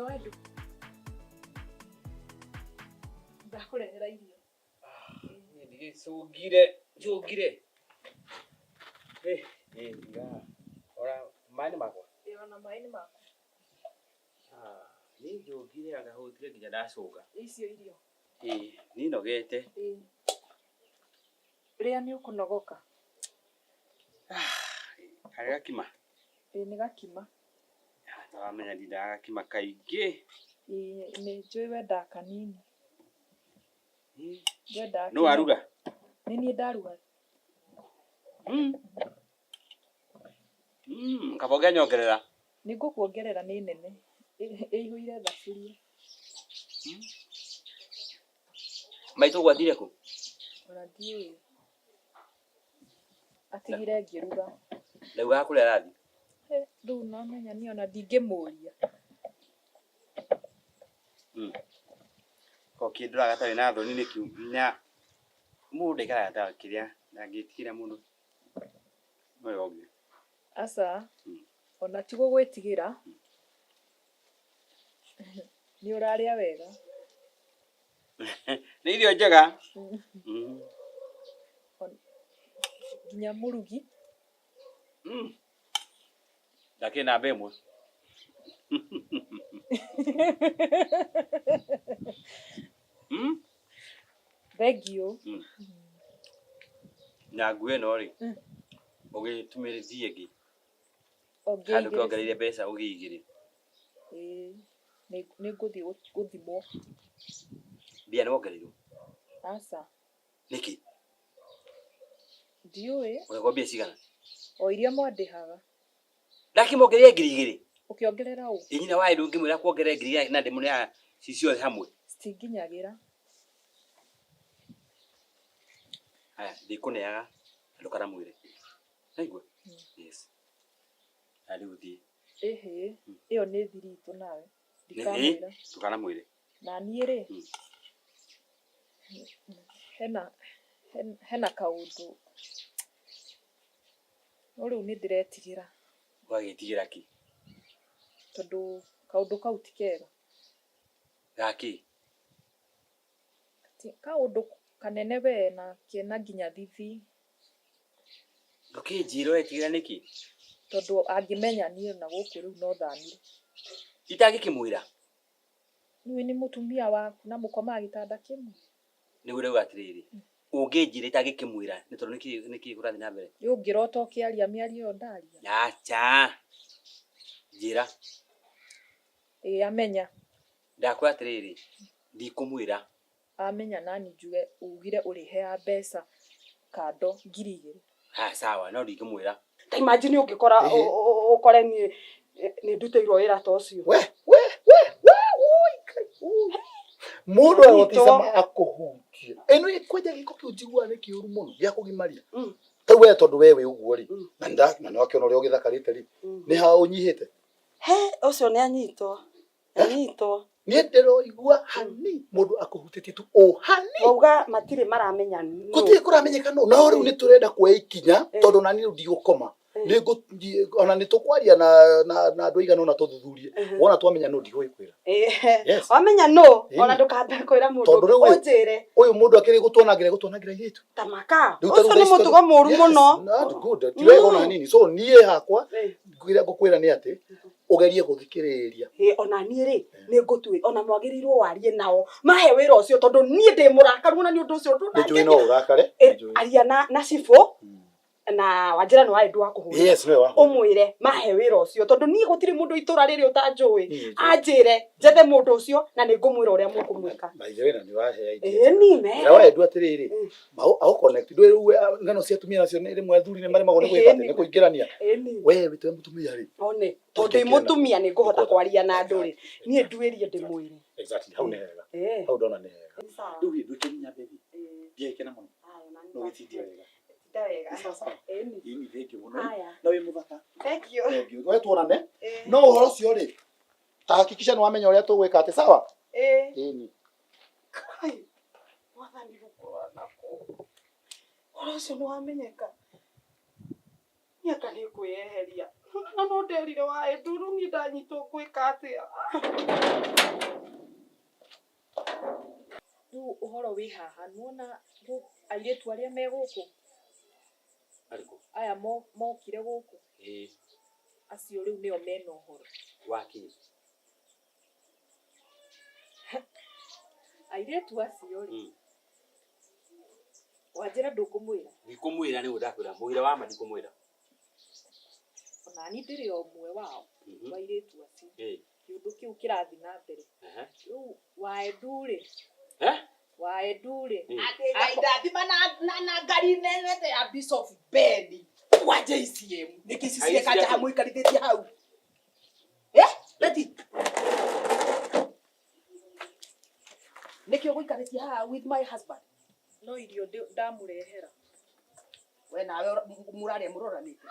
Ndoendu. Ndakũrehera irio. Niĩ ndigĩcũngire cũngire. Eh, eh, tiga. Ora maĩ nĩ makwa. Ĩ ona maĩ nĩ maku. Ah, niĩ njũngire anga hũtire nginya ndacũnga. Icio irio. Ĩĩ, niĩ nogete. Ĩ. Rĩa nĩ ũkũnogoka. Karĩ gakima? Ĩ nĩ gakima. Nĩwamenya ndindaga gakima kaingĩ. Ĩ nĩ njũĩ wendaga kanini. Ndwendaga Nũ waruga? Nĩ niĩ ndaruga. Kaba ũngĩanyongerera. Nĩ ngũkuongerera nĩ nene. Ĩihũire thaburia. Maitũ gwathire kũ? Ona ndiũĩ. Atigire ngĩruga. Ndaugaga kũrĩa arathiĩ? Rĩu nomenya niĩ ona ndingĩmũria. Ko kĩndoraga ta wĩna thoni nĩkĩ na mũndũ ndaikaraga ta kĩrĩa ndangĩtigĩra mũndũ ũyũ ũngĩ. Aca, ona ti gũgwĩtigĩra, nĩ ũrarĩa wega. Nĩ irio njega. Nginya mũrugi. Ndakĩrĩ namba ĩmwe. Thengiũ. Na nguo ĩno rĩ, ũgĩtumĩrĩtie ĩngĩ? Handũ ũkĩongereire mbeca ũgĩe igĩrĩ. Ĩĩ, nĩ ngũthiĩ gũthimwo. Mbia nĩ wongereirwo? Aca. Nĩkĩ? Ndiũĩ. Ũrĩhagwo mbia cigana? O iria mwandĩhaga. Ndakĩmongereire ngiri igĩrĩ. Ũkĩongerera ũ? Ĩ nyina wa Edu ngĩmwĩra kuongerere ngiri igĩrĩ na ndĩmũneaga ci ciothe hamwe. Citinginyagĩra. Haya, ndĩkũneaga ndũkanamwĩre. Naigua? Yes. Na rĩu thiĩ. Ĩhĩ, ĩyo nĩ thiri itũ nawe. Ndikamwĩra. Ndũkanamwĩre. Na niĩ rĩ, hena hena kaũndũ no rĩu nĩ ndĩretigĩra. Ũgagĩtigĩra kĩ? Tondũ kaũndũ kau ti kega. Gakĩ? Kaũndũ kanene we na kena nginya thithi. Ndũkĩnjĩre ũretigĩra nĩkĩ? Tondũ angĩmenya niĩ ona gũkũ rĩu no thamire. Itangĩkĩmwĩra? Nĩũĩ nĩ mũtumia waku na mũkomaga gĩtanda kĩmwe. Nĩguo ndauga atĩrĩrĩ, ũngĩnjĩra itangĩkĩmwĩra nĩ tondũ nĩkĩ kũrathiĩ na mbere? Ĩ ũngĩrota ũkĩaria mĩario ĩyo ndaria? Acha, njĩra. Ĩ amenya. Ndakwĩra atĩrĩrĩ, ndikũmwĩra. Amenya nani njuge ugire ũrĩheaga mbeca kando 2000. Haya sawa, no ndingĩmwĩra. Ta imagine ũngĩkora ũkore niĩ nĩ ndutĩirwo wĩra ta ũcio. We we we we oi Ngai, oi. Mũndũ agũtica akũhutie. Ĩno ĩkwenja gĩko kĩu njiguaga nĩ kĩũru mũno gĩa kũgimaria. Ta we tondũ we wĩ ũguo rĩ, na nda na nĩwakĩona ũrĩa ũgĩthakarĩte rĩ, nĩ ha ũnyihĩte? He, ũcio nĩ anyitwo. Anyitwo. Niĩ ndĩroigua hani mũndũ akũhutĩtie tu o hani. Wauga matirĩ maramenya nũ. Gũtirĩ kũramenyeka nũ. No rĩu nĩ tũrenda kuoya ikinya tondũ na niĩ rĩu ndigũkoma. Ona nĩ tũkwaria na na andũ aigana ũna tũthuthurie. Wona twamenya nũ ndigũgĩkwĩra. Yes. Wamenya nũ ona ndũkambe kwĩra mũndũ Tondũ rĩu ũyũ- ũnjĩre. Ũyũ mũndũ akĩrĩ gũtwanangĩra gũtwanangĩra airĩtu. Tamaka. Rĩu ta Ũcio rĩu nĩ thaa ici mũtugo tondũ- mũru Yes, mũno. not good. Ti wega ona hanini. So niĩ hakwa kĩrĩa ngũkwĩra nĩ atĩ ũgerie gũthikĩrĩria. Ĩ, ona niĩ rĩ nĩ ngũtuĩ ona mwagĩrĩirwo warie nao mahe wĩra ũcio tondũ niĩ ndĩ mũrakaru ona nĩ ũndũ ũcio Nĩ njũĩ no ũrakare. Ĩ, Nĩ njũĩ. aria na cibũ na wanjĩra nĩ warĩ wa kũhũra Yes, nĩwe wa. ũmwĩre mahe wĩra ũcio tondũ niĩ gũtirĩ mũndũ itũra rĩrĩ ũtanjũĩ Niĩ njũĩ. anjĩre njethe mũndũ ũcio na nĩ ngũmwĩra ũrĩa mũkũmwĩka. By the way, na nĩ wahe idea. Ĩ, ni me. Wĩra wa Edu atĩrĩrĩ, au connect ndũĩ rĩu ng'ano cia atumia nacio nĩ rĩmwe athuri nĩ maremagwo nĩ gwĩka atĩ nĩ kũingĩrania. Ĩ, ni. We wĩ ta mũtumia rĩ. One, tondũ ndĩ mũtumia nĩ ngũhota kwaria na andũ rĩ, niĩ nduĩrie ndĩmwĩre. Exactly, hau nĩ hega. Ĩ. Hau ndona nĩ hega. Sawa. Rĩu gĩ nduĩke nginya baby. Ĩ. Ndiagĩkena mũno. Haya, na nĩ No gĩtindie wega. Tinda wega. Sawa sawa. Ĩ, ni. Ĩ, ni thank you mũno. Haya. Na wĩ mũthaka. Thank you. Thank you. We tuonane. Ĩ. No ũhoro ũcio rĩ, ta hakikisha nĩ wamenya ũrĩa tũgwĩka atĩ sawa? Ĩ. Ĩ, ni. Kai, mwathani gũkorwo nako. Ũhoro ũcio nĩ wamenyeka. Niĩ anga nĩ ngwĩyeheria. Na no nderire wa Edu rĩu niĩ ndanyitwo ngwĩka atĩa? Rĩu ũhoro wĩ haha nĩwona airĩtu arĩa me gũkũ Arĩkũ? Aya mokire gũkũ Ĩĩ. Acio rĩu nĩo mena ũhoro. Waki. Airĩtu acio rĩ, wanjĩra ndũkũmwĩra? Ndikũmwĩra nĩ ndakwĩra mũira wa ma ndikũmwĩra. Ona niĩ ndĩrĩ o ũmwe wao wa airĩtu acio. Ĩĩ. Kĩũndũ kĩu kĩrathiĩ na mbere. Ehe. Rĩu Waendu rĩ, Eh? Waendu rĩ, Ĩĩ. Atĩ Ngai ndathima na ngari nene ta ya Bishop Ben wa JCM. Nĩkĩ ici Ai, cieka ici njaha atĩ- mũikarithĩtie hau? Eh, Betty. Nĩkĩ ũgũikarĩtie haha with my husband? No irio ndamũrehera. We nawe mũrarĩa mũroranĩte.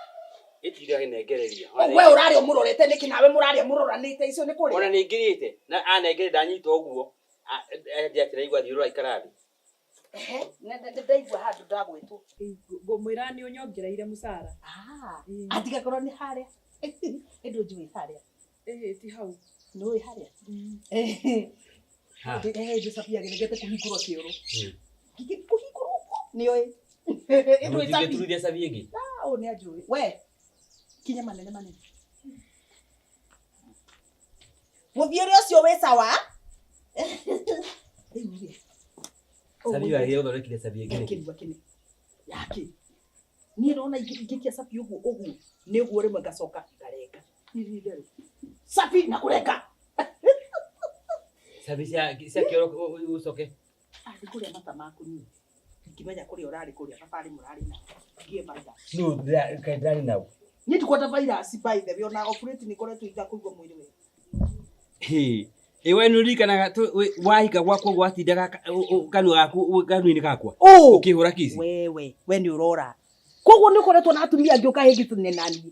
Ĩtira ĩnengereria. We ũrarĩa ũmũrorete nĩkĩ nawe mũrarĩa mũroranĩte icio nĩ Ona kũrĩa? nĩ ngirĩte na anengere ndanyita ũguo. Ndiatĩraigua thiũrũra ikara thĩ. Ehe, ndaigua handũ ndagwĩtwo. Ngũmwĩra nĩ ũnyongereire mũcara. Ah, atigakorwo nĩ harĩa. Ĩndũ njũĩ harĩa. Ĩhĩ ti hau. Nĩũĩ harĩa? Ha. Ndĩcabia agĩregete kũhingũrwo kĩoro. Kũhingũrwo ũguo nĩoĩ. Ĩndũ ĩcabi. Mũtingĩturithia cabi ĩngĩ. Ũũ nĩ anjũĩ. We kinya manene manene. Mũthiĩre ũcio wĩ sawa. Rĩu rĩ. Cabi ĩyo agĩrĩire ũthondekire cabi ĩngĩ nĩkĩ? Kĩrua kĩne. Yake. Niĩ ndona ingĩkia cabi ũguo ũguo nĩ ũguo rĩmwe ngacoka ngarenga. Niĩ ndirĩ nderũ. Cabi na kũrenga. Cabi cia kĩoro ũcoke. Arĩ kũrĩa mata maku niĩ. Ndingĩmenya kũrĩa ũrarĩ kũrĩa thabarĩ mũrarĩ na. Ngie virus. Nũ kaĩ ndĩrarĩ nau. Niĩ ndikwenda virus by the way ona operate nĩ ngoretwo itakũigua mwĩrĩ wega. Hĩ. Ĩ we nĩũririkanaga wahika gwakwa gwatindaga kanua gaku kanua-inĩ gakwa Ũũ. ũkĩhũra kici. Wewe we nĩ ũrora. Koguo nĩ ũkoretwo na atumia angĩ ũkahĩngĩcania naniĩ.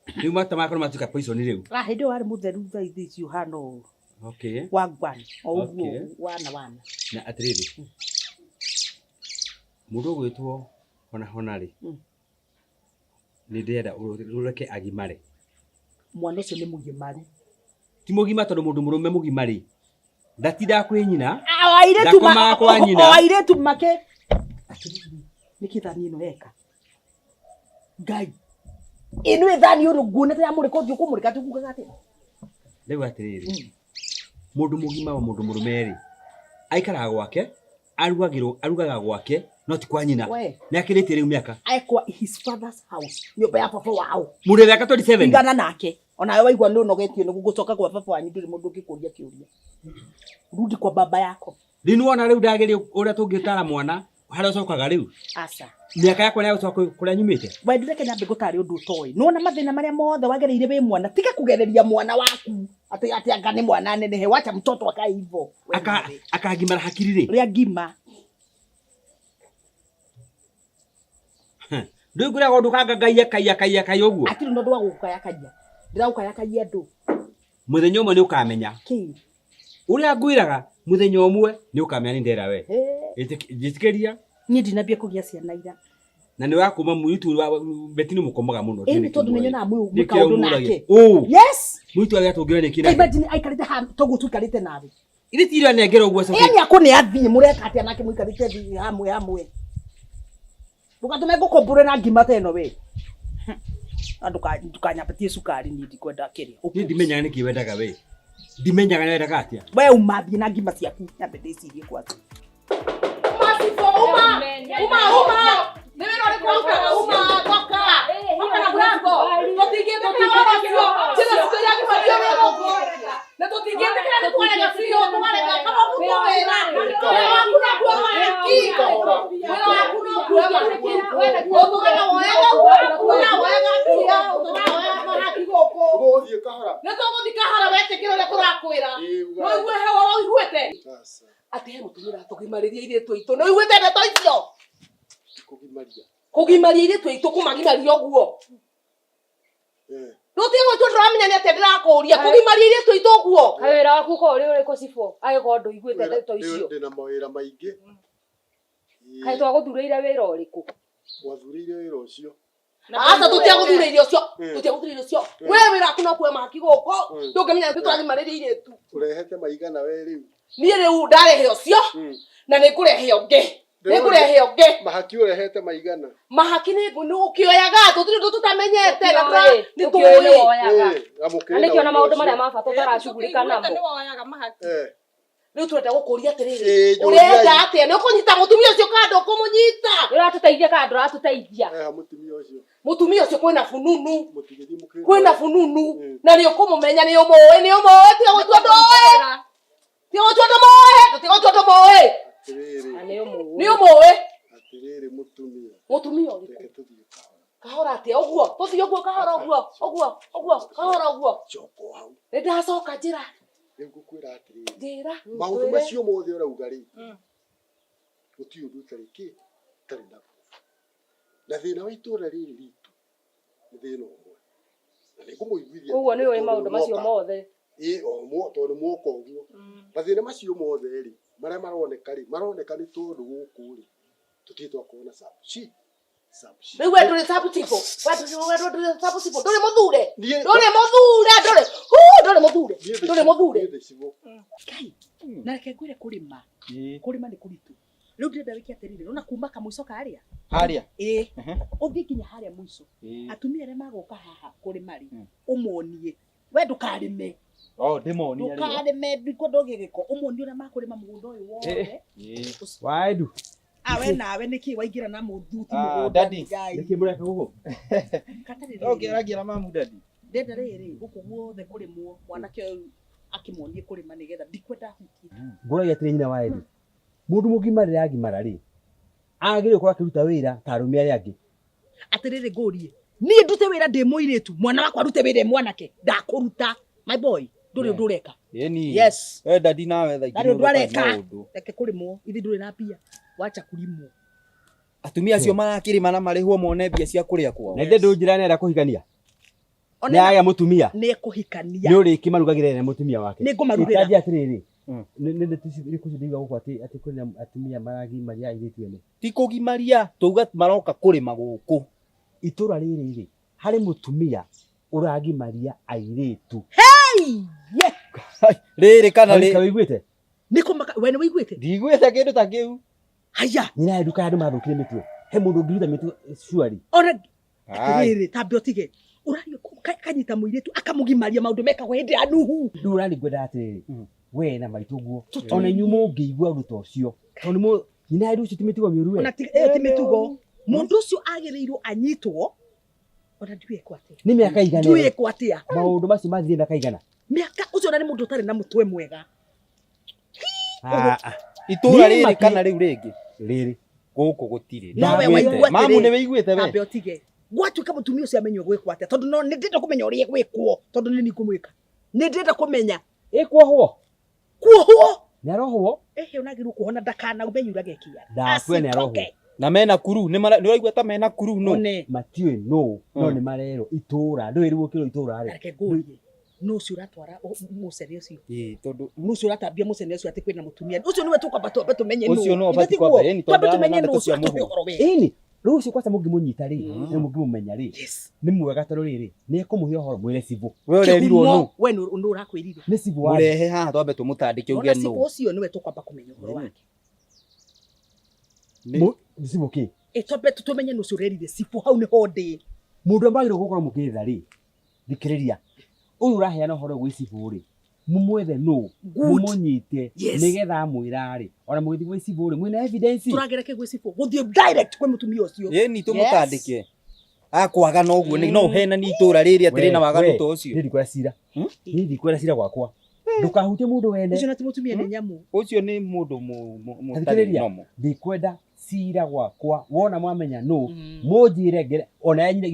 Rĩu mata makwa nĩ matuĩka poison rĩu. Ah, hĩndĩ ĩyo warĩ mũtheru thaa ithi ici ũhana ũũ. Okay. Wagwan o ũguo Okay. wana wana. Na atĩrĩrĩ. Mũndũ ũgwĩtwo hona hona rĩ. Nĩ ndĩrenda ũreke agimare. Mwana ũcio nĩ mũgimaru. Ti mũgima tondũ mũndũ mũrũme mũgima rĩ ndatindaga kwĩ nyina. O airĩtu Ndakomaga kwa nyina. o airĩtu make. Atĩrĩrĩ, nĩkĩ thani ĩno eka? Ngai. Ĩno ĩ thani ũrũ nguonete ya mũrĩka ũthiũ kũmũrĩka tukugaga atĩa? Rĩu atĩrĩrĩ. Mũndũ mũgima wa mũndũ mũrũme rĩ aikaraga gwake arugagĩrwo arugaga gwake no ti kwa nyina. We. Nĩ akĩrĩtie rĩu mĩaka. Ekwa his father's house. Nyũmba ya baba wao. Mũndũ wa mĩaka 27. Tigana nake. Onawe waigua nĩ ũnogetio nĩ gũcoka kwa baba wanyu ndũrĩ mũndũ ũngĩkũria kĩũria. Rudi kwa baba yako. Rĩu nĩwona rĩu ndagĩrĩ ũrĩa tũngĩtara mwana harĩa ũcokaga rĩu. Aca. Mĩaka yakwa nĩ ya gũcoka kũrĩa nyumĩte. Wendire Kenya mbĩ gũtarĩ ũndũ ũtoĩ. Nĩwona mathĩna marĩa mothe wagereire wĩ mwana tiga kũgereria mwana waku atĩ atĩ anga nĩ mwana nenehe wacha mtoto akae hivyo. We nawe. Akagimara hakiri rĩ. Rĩa ngima. Ndũĩ ngwĩraga ũndũ kangangaiya kaiya kaiya kaiya ũguo. Hatirĩ na ũndũ wa gũkayakaia. Ndĩragũkayakaia ndũ. Mũthenya ũmwe nĩ ũkamenya. Kĩ? Ũrĩa ngwĩraga mũthenya ũmwe nĩ ũkamenya nĩ ndera we. Hĩ. Njĩtĩkĩria. Niĩ ndinambia kũgĩa ciana ira. Na nĩ wakuma mũirĩtu wa Betty nĩ mũkomaga mũno. Ĩĩ nĩ tondũ nĩnyonaga Nĩkĩo kaũndũ mũragia. nake. Ũũ. Yes. Mũirĩtu arĩa tũngĩona nĩ Ta kĩna. imagine aikarĩte haha toguo tũikarĩte nawe. Ithe ti irio anengera ũguo acoke. Ĩĩ akũ nĩ athiĩ mũreka atĩa nake mũikarĩte thĩ hamwe hamwe. Ndũgatũme ngũkũmbũre na ngima ta ĩno we. Na ndũkanyambatie cukari niĩ ndikwenda kĩrĩa. Niĩ ndimenyaga nĩkĩ wendaga we. Ndimenyaga nĩ wendaga atĩa. We uma thiĩ na ngima ciaku nyambe ndĩcirie kwanza. Uma uma uma nĩ wĩra ũrĩkũ ũrutaga uma toka toka na mũrango tũtingĩtĩkĩra ũhoro ũcio njĩra citũ iria ngĩbatie wĩra ũguo na tũtingĩtĩkĩra nĩ twarega biũ twarega kaba mũtu wĩra wĩra waku no kuo mahaki wĩra waku no kuo mahaki ũtũraga woyaga kuna woyaga kia ũtũraga woyaga mahaki gũkũ Tũgũthiĩ kahora. nĩ tũgũthiĩ kahora wetĩkĩra ũrĩa tũrakwĩra Ĩĩ, no ũigue he ũhoro ũiguĩte Aca. atĩ he mũtumia ũratũgimarĩria airĩtu aitũ nĩ ũiguĩte ndeto icio Kũgimaria. kũgimaria airĩtu aitũ kũmagimaria ũguo Eh. rũtige gwĩtwo ndũramenya nĩ atĩa ndĩrakũria kũgimaria airĩtu aitũ ũguo Kaĩ wĩra waku ũkoragwo ũrĩ ũrĩkũ cibũ angĩkorwo ndũiguĩte ndeto icio? Ndĩna mawĩra maingĩ. Ĩĩ, Kaĩ twagũthurĩire wĩra ũrĩkũ? Mwathurĩire wĩra ũcio. Aca tũtiagũthura irio cio. Mm. Tũtiagũthura irio cio. We wĩra waku no kuoya mahaki gũkũ. Mm. Ndũngĩmenya nĩ tũragimarĩria irĩtu. Ũrehete maigana we rĩu. Niĩ rĩu ndarehe ũcio Mm. na nĩ ngũrehe ũngĩ. Nĩ ngũrehe ũngĩ. Mahaki ũrehete maigana. Mahaki nĩ nĩ ũkĩoyaga tũtirĩ ũndũ tũtamenyete na Ũkĩoĩ, nĩ ũkĩoĩ nĩ tũĩ. woyaga. Ĩĩ, Na amũkĩrĩ nĩkĩo na ũndũ maũndũ ũcio. marĩa ma bata ũtaracugurika namo. Nĩ woyaga mahaki. Eh, Rĩu tũrenda gũkũria atĩrĩrĩ. Ĩĩ, njũriai. Ũrenda atĩa? Nĩ ũkũnyita mũtumia ũcio kana ndũkũmũnyita? Nĩ ũratũteithia kana ndũratũteithia? eha mũtumia ũcio. Mũtumia ũcio kwĩna fununu. Mũtigĩthiĩ mũkĩrĩ. Kwĩna fununu. Mm. Na nĩ ũkũmũmenya nĩ ũmũĩ nĩ ũmũĩ tiga gũtua ndũĩ. Tiga gũtua ndũmũĩ. Tiga gũtua ndũmũĩ. Atĩrĩrĩ, Na nĩ ũmũĩ. Nĩ ũmũĩ. atĩrĩrĩ mũtumia. Mũtumia ũrĩkũ? Reke tũthiĩ kahora. Kahora atĩa ũguo? Tũthiĩ ũguo kahora ũguo ũguo ũguo kahora ũguo. Coka o hau. Nĩ ndacoka njĩra. Rĩu ngũkwĩra atĩrĩrĩ. Njĩra. Maũndũ Twĩre. macio mothe ũrauga rĩ, gũtirĩ ũndũ ũtarĩ kĩ, ũtarĩ naguo. Na thĩna wa itũũra rĩrĩ ritũ nĩ thĩna ũmwe. Na nĩ ngũmũiguithia Koguo nĩ ũĩ tondũ maũndũ macio nĩmwoka. mothe. Ĩĩ, o tondũ nĩ mwoka ũguo. Mathĩna macio mothe rĩ, marĩa maroneka rĩ, maroneka nĩ tondũ gũkũ rĩ, tũtirĩ twakorwo na sub chief. Sub chief. Rĩu we ndũrĩ sub chief. We ndũrĩ sub chief. Ndũrĩ mũthure. Niĩ Ndũrĩ mũthure ndũrĩ. Huu, ndũrĩ mũthure. niĩ ndĩ Ndũrĩ civũ, mũthure. niĩ ndĩ civũ. Ngai, na reke ngwĩre kũrĩma kũrĩma nĩ kũritũ rĩu ndĩrenda wĩke atĩrĩrĩ nona kuma kamũico karĩa Harĩa. ĩĩ Ehe. ũthiĩ nginya harĩa mũico Ĩĩ. atumia arĩa magũka haha kũrĩma rĩ Mm. ũmonie we ndũkarĩme Oh, ndĩmonie rĩu. ndũkarĩme ndikwenda ũgĩe gĩko ũmonie ũrĩa makũrĩma mũgũnda ũyũ wothe Waendu. awe nawe nĩkĩ waingĩra na mũthuti Ah, mũgũnda daddy. Ngai Nĩkĩ mũreka gũkũ? Katarĩ No rĩrĩ. ngĩaragia mamu daddy. Ndenda rĩrĩ gũkũ guothe kũrĩmwo mwanake ũyũ akĩmonie kũrĩma nĩgetha ndikwenda hutie Ngũragia atĩrĩ nyina wa Edu. Mũndũ mũgima rĩrĩa agimara rĩ, agĩrĩirwo gũkorwo akĩruta wĩra ta arũme arĩa angĩ. Atĩrĩrĩ ngũrie niĩ ndute wĩra ndĩ mũirĩtu mwana wakwa arute wĩra e mwanake ndakũruta my boy ndũrĩ ũndũ ũreka Ĩni. Yes. We daddy nawe thaa ingĩ Ndarĩ ũndũ nĩ ũthũkagia areka. maũndũ. Reke kũrĩmwo ithe ndũrĩ na mbia wacha kũrimwo. Atumia acio marakĩrĩma na marĩhwo mone mbia cia kũrĩa kwao. Na ithe ndũnjĩra nĩ arenda kũhikania. Ona Nĩ agĩa mũtumia. Nĩ ekũhikania. Nĩ ũrĩkĩmarugagĩra na mũtumia wake. Nĩ ngũmarugĩra. Ĩtanjia atĩrĩrĩ. Nĩ nĩ nĩ kũcindigwa gũkũ atĩ atĩ kwĩna atumia maragimaria airĩtu ene. Ti kũgimaria, twauga maroka kũrĩma gũkũ. Itũra rĩrĩ rĩ, harĩ mũtumia ũragimaria airĩtu. Hey! Yeah. Rĩrĩ kana rĩ. Wĩiguĩte? Nĩ kũmaka we nĩ wĩiguĩte? Ndiguĩte kĩndũ ta kĩu. Haya. Nyina nduka andũ mathũkire mĩtwe. He mũndũ ũngĩruta mĩtwe surely. Ona atĩrĩrĩ tambe ũtige ũraria kanyita mũirĩtu akamũgimaria maũndũ mekagwo hĩndĩ ya Nuhu. Rĩu ũrani ngwenda atĩrĩrĩ we na maitũ guo ona inyuĩ mũngĩigua ũndũ ta ũcio tondũ nĩ nyina ũcio ti mĩtugo mĩũru we Ona ĩyo ti mĩtugo mũndũ ũcio agĩrĩirwo anyitwo ona ndiũĩ ekwo atĩa. Nĩ mĩaka igana Ndiũĩ ekwo atĩa. Maũndũ macio mathire mĩaka igana. Mĩaka ũcio ona nĩ mũndũ ũtarĩ na mũtwe mwega. Itũra rĩrĩ kana rĩu rĩngĩ? Rĩrĩ. Gũkũ gũtirĩ. No we waigua Mamu nĩ wĩiguĩte we? Tambe ũtige. Gwatuĩka mũtumia ũcio amenywo gwĩkwo atĩa tondũ no nĩ ndĩrenda kũmenya ũrĩa egwĩkwo tondũ nĩ niĩ ngũmwĩka. Nĩ ndĩrenda kũmenya. Ĩkuohwo. Kuohwo. Nĩ arohwo. Ehe onagĩrĩirwo kuohwo na ndakanaume yurage kĩara. Ndakue nĩ arohwo. Na mena kuru, nĩ ũraigua ta mena kuru nũ? Matiũĩ nũ no nĩ marerwo itũra ndũĩ rĩu ũkĩrwo itũra rĩ. Reke ngũrie. Nũ ũcio ũratwara mũcene ũcio? Ĩĩ tondũ nũ ũcio ũratambia mũcene ũcio atĩ kwĩna mũtumia? Ũcio nĩwe tũkwamba twambe tũmenye nũ. Ũcio nĩwe Ithe ũbatiĩ tiguo? kwamba, ĩni, tondũ Twambe arahana tũmenye nũ ndeto ũcio cia atũhe mũhuhu. ũhoro wega. Ĩni rĩu ũcio kwaca mũngĩmũnyita rĩ na mũngĩmũmenya rĩ nĩ mwega tondũ rĩrĩ nĩ ekũmũhe ũhoro mwĩre cibũ. We ũrerirwo nũ? We nũ ũrakwĩrire? Nĩ cibũ wa Mũrehe haha twambe tũmũtandĩke uge Ona nũ. cibũ ũcio nĩwe tũkwamba kũmenya ũhoro wake. Cibũ kĩ? Ĩ twambe tũmenye nũ ũcio ũrerire cibũ hau nĩho ndĩ. Mũndũ ũrĩa mwagĩrĩirwo gũkorwo mũkĩetha rĩ thikĩrĩria ũyũ ũraheana ũhoro gwĩ cibũ rĩ mũmwethe nũ mũmũnyite Yes. nĩgetha amwĩra rĩ ona mũgĩthiĩ gwĩ cibũ rĩ mwĩna evidence. Tũragera kĩ gwĩ cibũ? Gũthiĩ direct kwĩ mũtumia ũcio. Ĩni tũmũtandĩke. Akwaga no ũguo no ũhenanie itũra rĩrĩ atĩrĩ na waganu ta ũcio. Niĩ ndikwenda cira. Niĩ ndikwenda cira gwakwa. Ndũkahutie mũndũ wene. Ũcio na ti mũtumia nĩ nyamũ. Ũcio nĩ mũndũ mũtarĩ Thikĩrĩria, nomo. ndikwenda cira gwakwa wona mwamenya nũ mũnjĩre ngere ona nyina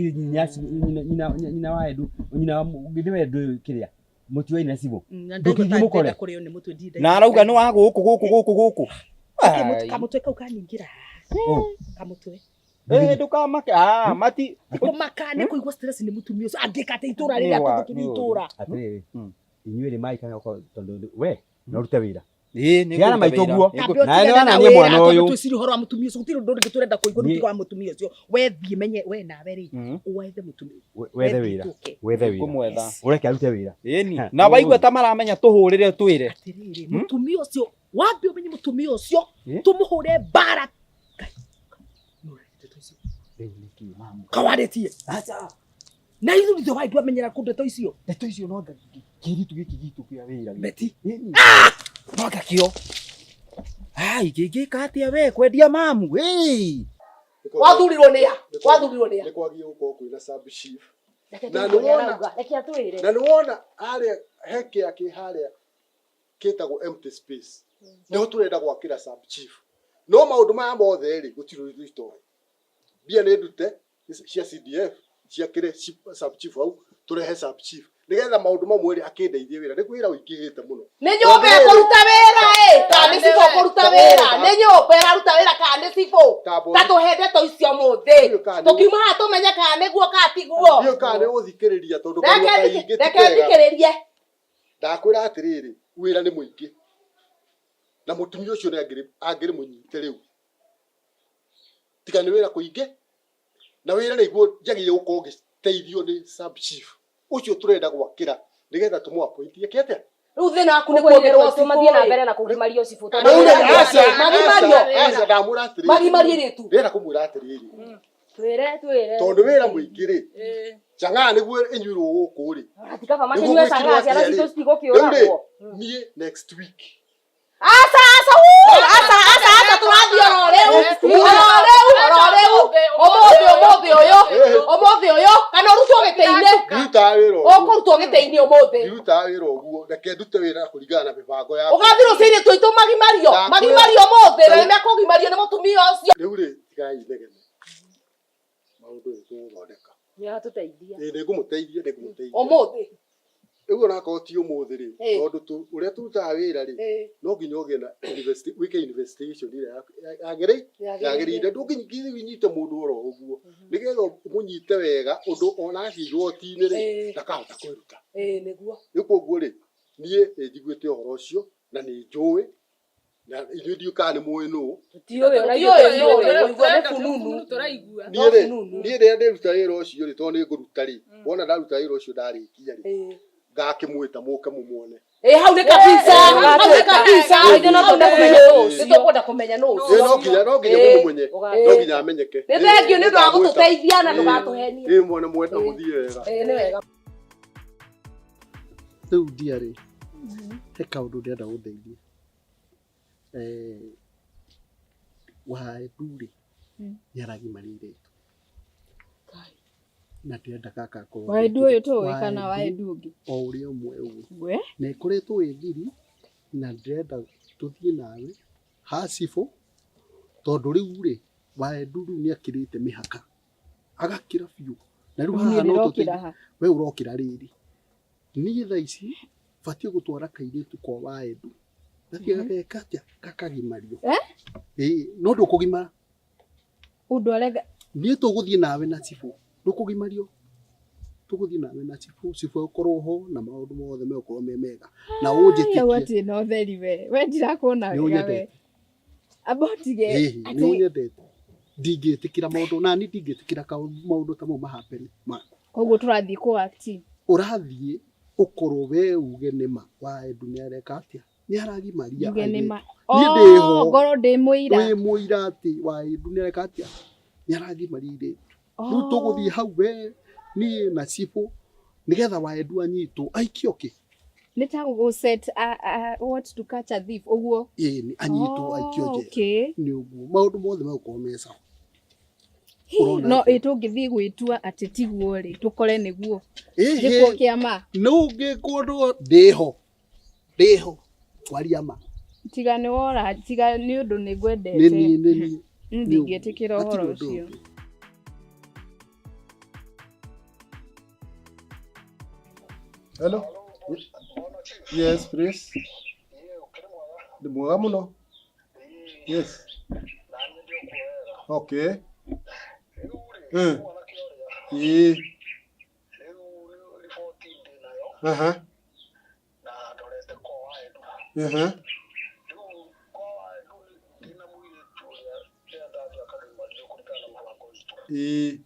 nyina nyina wa Edu nyina wa nĩwe ndũĩ kĩrĩa mũtiũĩ na cibũ ndũkĩthiĩ mũkore Kũrĩo nĩ mũtwe ndinda. Na arauga nĩ wa gũkũ gũkũ gũkũ gũkũ. Kamũtwe kau kanyingĩra. Kamũtwe. Eh ndũkamake. Ah mati. Kũmaka nĩ kũigua stress nĩ mũtumia ũcio angĩka atĩ itũra rĩrĩa tũthũkĩrie itũra. Atĩrĩrĩ inyuĩ rĩ maikana tondũ we no ũrute wĩra Ĩĩ nĩ Tigana maitũ guo. Kambe Nawe ũtigane nĩwona na niĩ wĩra, mwana tondũ ũyũ. twĩcirie ũhoro wa mũtumia ũcio gũtirĩ ũndũ ũngĩ tũrenda kũigua Niĩ- nĩ wa mũtumia ũcio we thiĩ menye we nawe rĩ wethe mũtumia Wethe wĩra. tũke. Wethe wĩra. Ngũmwetha. Ũreke arute wĩra. Ĩni. Ha, Na waigua ta maramenya tũhũrĩre twĩre. Atĩrĩrĩ mũtumia ũcio wambe ũmenye mũtumia ũcio Ĩ? tũmũhũre mbara Ngai, nĩ ũraria ndeto icio Rĩu nĩkĩ mamu? kawarĩtie Acha. na ithuĩ ithuĩ waigua amenyera kũ ndeto icio Ndeto icio no kĩiritu gĩkĩ gitũ kĩa wĩra. Beti Ĩni. Mwaka kĩo. Ai, ngĩngĩka atĩa we kwendia mamu? Ĩĩ. Wathurirwo nĩ a? Wathurirwo nĩ a? Nĩ kwagĩrĩire gũkorwo kwĩna sub chief. Reke Na tũigue ũrĩa nĩwona- arauga. Reke atwĩre. Na nĩwona harĩa he kĩa kĩ harĩa kĩtagwo empty space. Nĩho tũrenda gwakĩra sub chief. No maũndũ maya mothe rĩ gũtirĩ ũndũ itoĩ. Mbia nĩ ndute cia CDF ciakĩre sub chief hau tũrehe sub chief nĩgetha maũndũ mamwe rĩ akĩndeithie wĩra nĩ wĩra ũingĩhĩte mũno. Nĩ nyũmba ĩkũruta wĩra ĩ kana nĩ cibũ ũkũruta wĩra nĩ nyũmba ĩraruta wĩra kana nĩ cibũ ta tũhe ndeto icio mũthĩ tũkiuma haha tũmenye kana nĩguo kana tiguo Ndiũĩ kana nĩ ũgũthikĩrĩria tondũ kanua kaingĩ ti reke kega. thikĩrĩrie Ndakwĩra atĩrĩrĩ wĩra nĩ mũingĩ na mũtumia ũcio nĩ angĩrĩ mũnyite rĩu tiga nĩ wĩra kũingĩ na wĩra nĩguo njagĩrĩire gũkorwo ngĩteithio nĩ sub chief ũcio tũrenda gwakĩra nĩgetha tũmũ appoint eke atĩa rĩu thĩna waku nĩ Ũguo kuongererwo ithuĩ tũmathiĩ na mbere na kũgimario cibũ tondũ Rĩu rĩ, Magimario. aca, Magimario. aca, aca, ndamwĩra atĩrĩrĩ magimarie rĩtu ndĩrenda kũmwĩra atĩrĩrĩ twĩre twĩre. tondũ wĩra mũingĩ rĩ chang'aa nĩguo ĩnyuirwo gũkũ rĩ Tikaba Nĩguo makĩnyue gwĩkĩrwo cang'aa ciana atĩa citũ rĩ? citigũkĩũragwo. Rĩu rĩ, niĩ next week aca aca uu, aca aca aca tũrathiĩ oro rĩu oro rĩu oro rĩu ũmũthĩ ũmũthĩ ũyũ ũmũthĩ ũyũ kana ũrutwo gĩtĩ-inĩ ndirutaga wĩra ũguo ũkũrutwo gĩtĩ-inĩ ũmũthĩ ndirutaga wĩra ũguo reke ndute wĩra kũringana na mĩbango yakwa ũgathiĩ rũcinĩ tũitũ magimario Ndakwĩra- magimario ũmũthĩ na nĩmekũgimario nĩ mũtumia ũcio rĩu rĩ tigai inegene maũndũ nĩ tũgũthondeka Nĩatũteithia. ĩĩ nĩngũmũteithia nĩngũmũteithia ũmũthĩ rĩu onakorwo ti ũmũthĩ rĩ Ĩĩ. tondũ ũrĩa tũrutaga wĩra rĩ Ĩĩ. no nginya ũgĩe na wĩke investigation ĩrĩa yagĩrĩire yagĩrĩire ndũngĩthiĩ ũnyite mũndũ oro ũguo nĩgetha ũmũnyite wega ũndũ ona athiĩ igoti-inĩ rĩ Ĩĩ. ndakahota kwĩruta ĩĩ nĩguo rĩu koguo rĩ niĩ nĩ njiguĩte ũhoro ũcio na nĩ njũĩ na inyuĩ ndiũĩ kana nĩ mũĩ nũũ Tũtiũĩ ona Tũtiũĩ ithuĩ nũũ, tũtiũĩ. kũigua nĩ fununu niĩ rĩ niĩ rĩrĩa ndĩruta wĩra ũcio rĩ tondũ nĩ ngũruta rĩ wona ndaruta wĩra ũcio ndarĩkia rĩ ngakĩmwĩta mũke mũmuone ĩĩ hau nĩ kabisa hau nĩ kabisa Ithuĩ no twende kũmenya nũũ ũcio. nĩ tũkwenda kũmenya nũũ Ĩĩ, ũcio no nginya no nginya Ĩĩ. mũmũmenye no nginya amenyeke nĩ thengiũ nĩ ũndũ wa gũtũteithia na ndũgatũhenie ĩĩ mwene mwenda mũthiĩ wega ĩĩ nĩ wega Rĩu ndiarĩ he kaũndũ ndĩrenda gũndeithia Waendu rĩ nĩ aragimaria airĩtu na ndĩrenda gaka akorwo Waendu ũyũ tũĩ kana Waendu waendu ũngĩ? o ũrĩa ũmwe ũguo We? na ĩkoretwo ĩ thiri na ndĩrenda tũthiĩ nawe ha cibũ tondũ rĩu rĩ Waendu rĩu nĩ akĩrĩte mĩhaka agakĩra biũ na rĩu Niĩ haha no ndĩrokĩra tũteithie ha? we ũrokĩra rĩrĩ niĩ thaa ici batiĩ gũtwara kairĩtu kwa Waendu gathiĩ gageka atĩa gakagimario Eh? ĩĩ no ndũkũgimara Ũndware niĩ tũgũthiĩ nawe na cibũ ndũkũgimario tũgũthiĩ nawe na cibũ cibũ egũkorwo ho na maũndũ mothe megũkorwo me mega na Hau ũnjĩtĩkie atĩ na ũtheri we. We ndirakuona Nĩ wega we. ũnyendete. Amba ũtige ĩhĩ nĩ atĩ ũnyendete ndingĩtĩkĩra maũndũ nani ndingĩtĩkĩra maũndũ ta mau mahapene maku koguo tũrathiĩ kũ act. ũrathiĩ ũkorwo we uge nĩma Waendu nĩ areka atĩa nĩ aragimaria Njuge nĩ ma. airĩtu. Niĩ ndĩho Oh, ngorwo ndĩ mũira. wĩ mũira atĩ Waendu nĩ areka atĩa nĩ aragimaria airĩtu rĩu tũgũthiĩ hau we niĩ na cibũ nĩgetha Waendu anyitwo aikio kĩ Nĩ ta gũ set what to catch a thief ũguo. ĩĩ nĩ anyitwo aikio Oh, njera okay. nĩ ũguo maũndũ mothe megũkorwo me sawa Hi, Ũrona no atĩa? ĩ tũngĩthiĩ gwĩtua atĩ tiguo rĩ tũkore nĩguo. Ĩhĩ. Gĩkuo kĩa ma. no ũngĩkwo ndĩho ndĩho kwaria ma Tiga nĩ wora tiga nĩ ũndũ nĩ nĩ ngwendete. niĩ nĩ niĩ Ndingĩtĩkĩra Hatirĩ ũhoro ũndũ ũcio. ũngĩ. Hello. Yes, please. Ndĩ mwega mũno. Yes. Okay. Ĩĩ. Aha. Aha. Ĩĩ.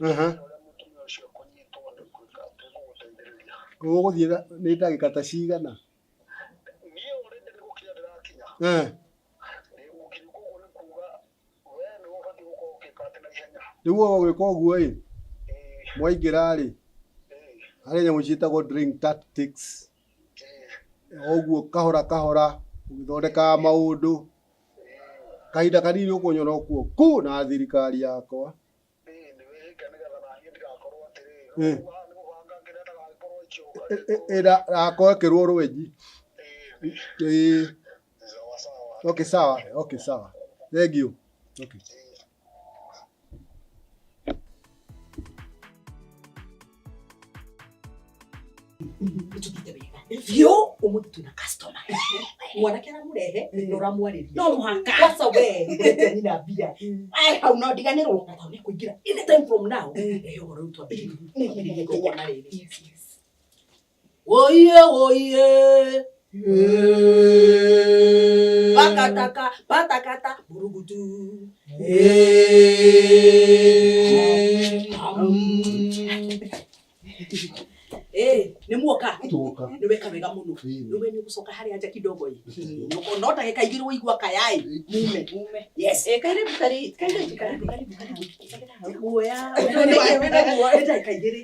Aha. Ũgũthiĩ nĩ ndagĩka ta cigana? Eh. Rĩu ũgwĩka ũguo ĩ, mwaingĩra rĩ, harĩ nyamũ ciĩtagwo drink tactics. Ũguo kahora kahora ũgĩthondekaga maũndũ, kahinda kanini ũkũnyona kuo ku na thirikari yakwa. Eh. Ĩrakorwo rwenji. Ĩĩ. Okay, sawa. Okay, sawa. Thank you. Okay. Nĩtũthiĩte wega biũ ũmũthĩ twĩna customer mwanake aramũrehe na ũramwarĩria No mũhaka. kwanza we ũrete nyina mbia ai hau no ndiganĩrwo na tondũ nĩekũingĩra anytime from now eh ũhoro rĩu twambĩrĩrie igongona rĩrĩ. Oiye oiye pakataka patakata burugutu. Eh, nĩ muoka. Tuoka. Nĩ weka wega mũno. Rĩu we nĩ ũgũcoka harĩa nja kidogo ĩ. No ndagĩka igĩrĩ waigua kayai mume. Yes. Eh, karibu karibu karibu karibu karibu karibu. Guoya. Nĩ ndagĩka igĩrĩ.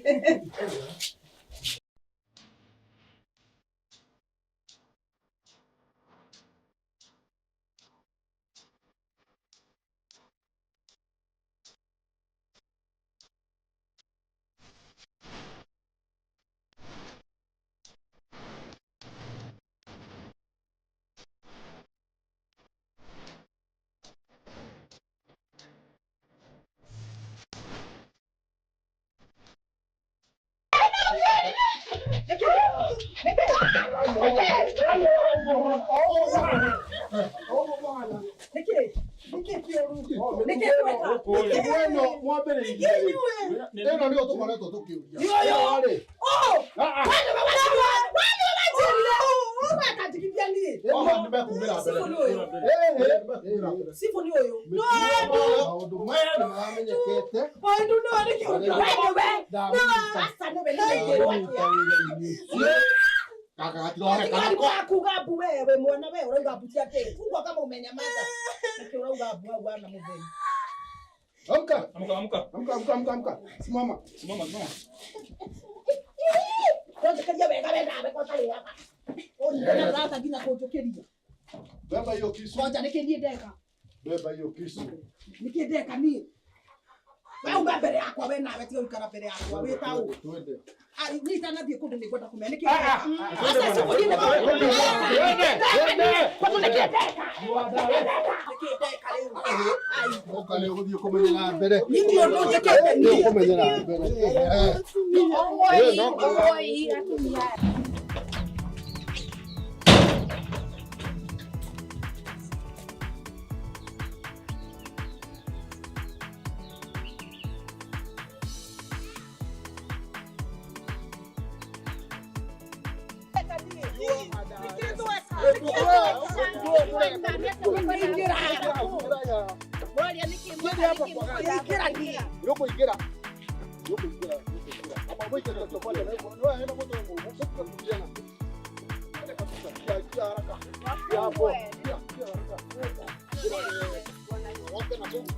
Ĩno mwambĩrĩirie rĩ, ĩno nĩyo tũkoretwo tũkĩũria. Rĩ. Ĩno nĩmekuumĩra mbere. Ĩĩ, nĩmekuumĩra mbere. Cibũ nĩ ũyũ. Maũndũ maya nĩ maramenyekete. Gaka gatirohe Tigari kanako. kuga mbu wewe mwana we urauga mbu cia kĩ? Fungwa kama umenyamaza. Nĩkĩ urauga mbu hau wana mũtheri? Amka. Amka, amka. Amka, amka, amka, amka. Simama. Simama, simama. Ndonjĩkĩria wega we nawe ko ũtarĩaga. Ũnyitana rata nginya kũnjũkĩria. Beba hiyo kisu. Ngoja nĩkĩ niĩ ndeka? Beba hiyo kisu. Nĩkĩ ndeka niĩ? We uma mbere yakwa we nawe tiga gũikara mbere yakwa wĩ ta ũ. Twende. Ai, niĩ itanathiĩ kũndũ nĩ ngwenda kũmenya nĩkĩ ndeka. Aca cibũ niĩ nĩ Kwani nĩkĩ ndeka? Nĩkĩ ndeka rĩu? Ai, Ũka nĩ ũgũthiĩ kũmenyera mbere. Niĩ nĩ ũndũ njĩkĩte Nĩ niĩ. ũkũmenyera mbere. Eh. Oi, oi, atumia. Nĩũkũingĩra. Nĩũkũingĩra, nĩũkũingĩra. Amba ũikare tofali na hivyo. Wewe hena moto wangu. Usifike kujiana. Twende kabisa. Kia kia haraka. Kia hapo. Kia kia haraka. Wote na Mungu.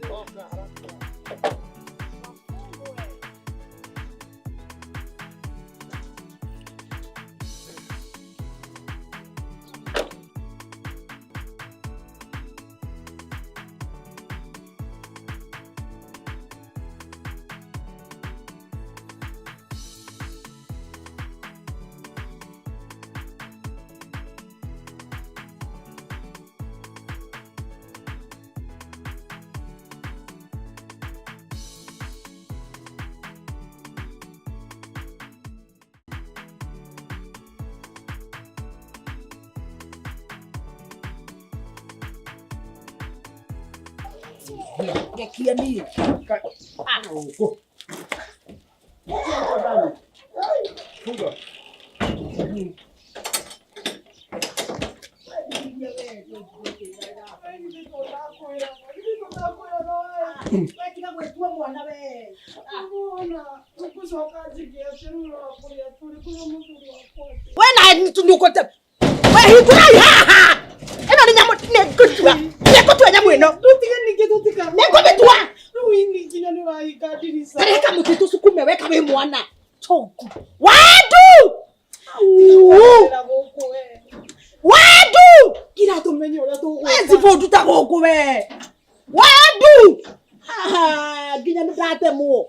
Toka haraka. Ngekia niĩ. Funga. Tiga gwĩtua mwana we. We na nĩũkũte. We hingũrai haha. Ĩno nĩ nyamũ nĩngũtua. Nĩngũtua nyamũ ĩno. Tũtige ningĩ tũtika. Nĩngũmĩtua. Rĩu nginya nĩ ũrahinga ndirica. Karĩa kamũtĩ tũcukume we kawĩ mwana. Tongu. Wandu! Wĩra gũkũ we. Wandu! Ngira tũmenye ũrĩa tũgwĩka. We cibũ nduta gũkũ we. Wandu! Haha nginya nĩndatemwo.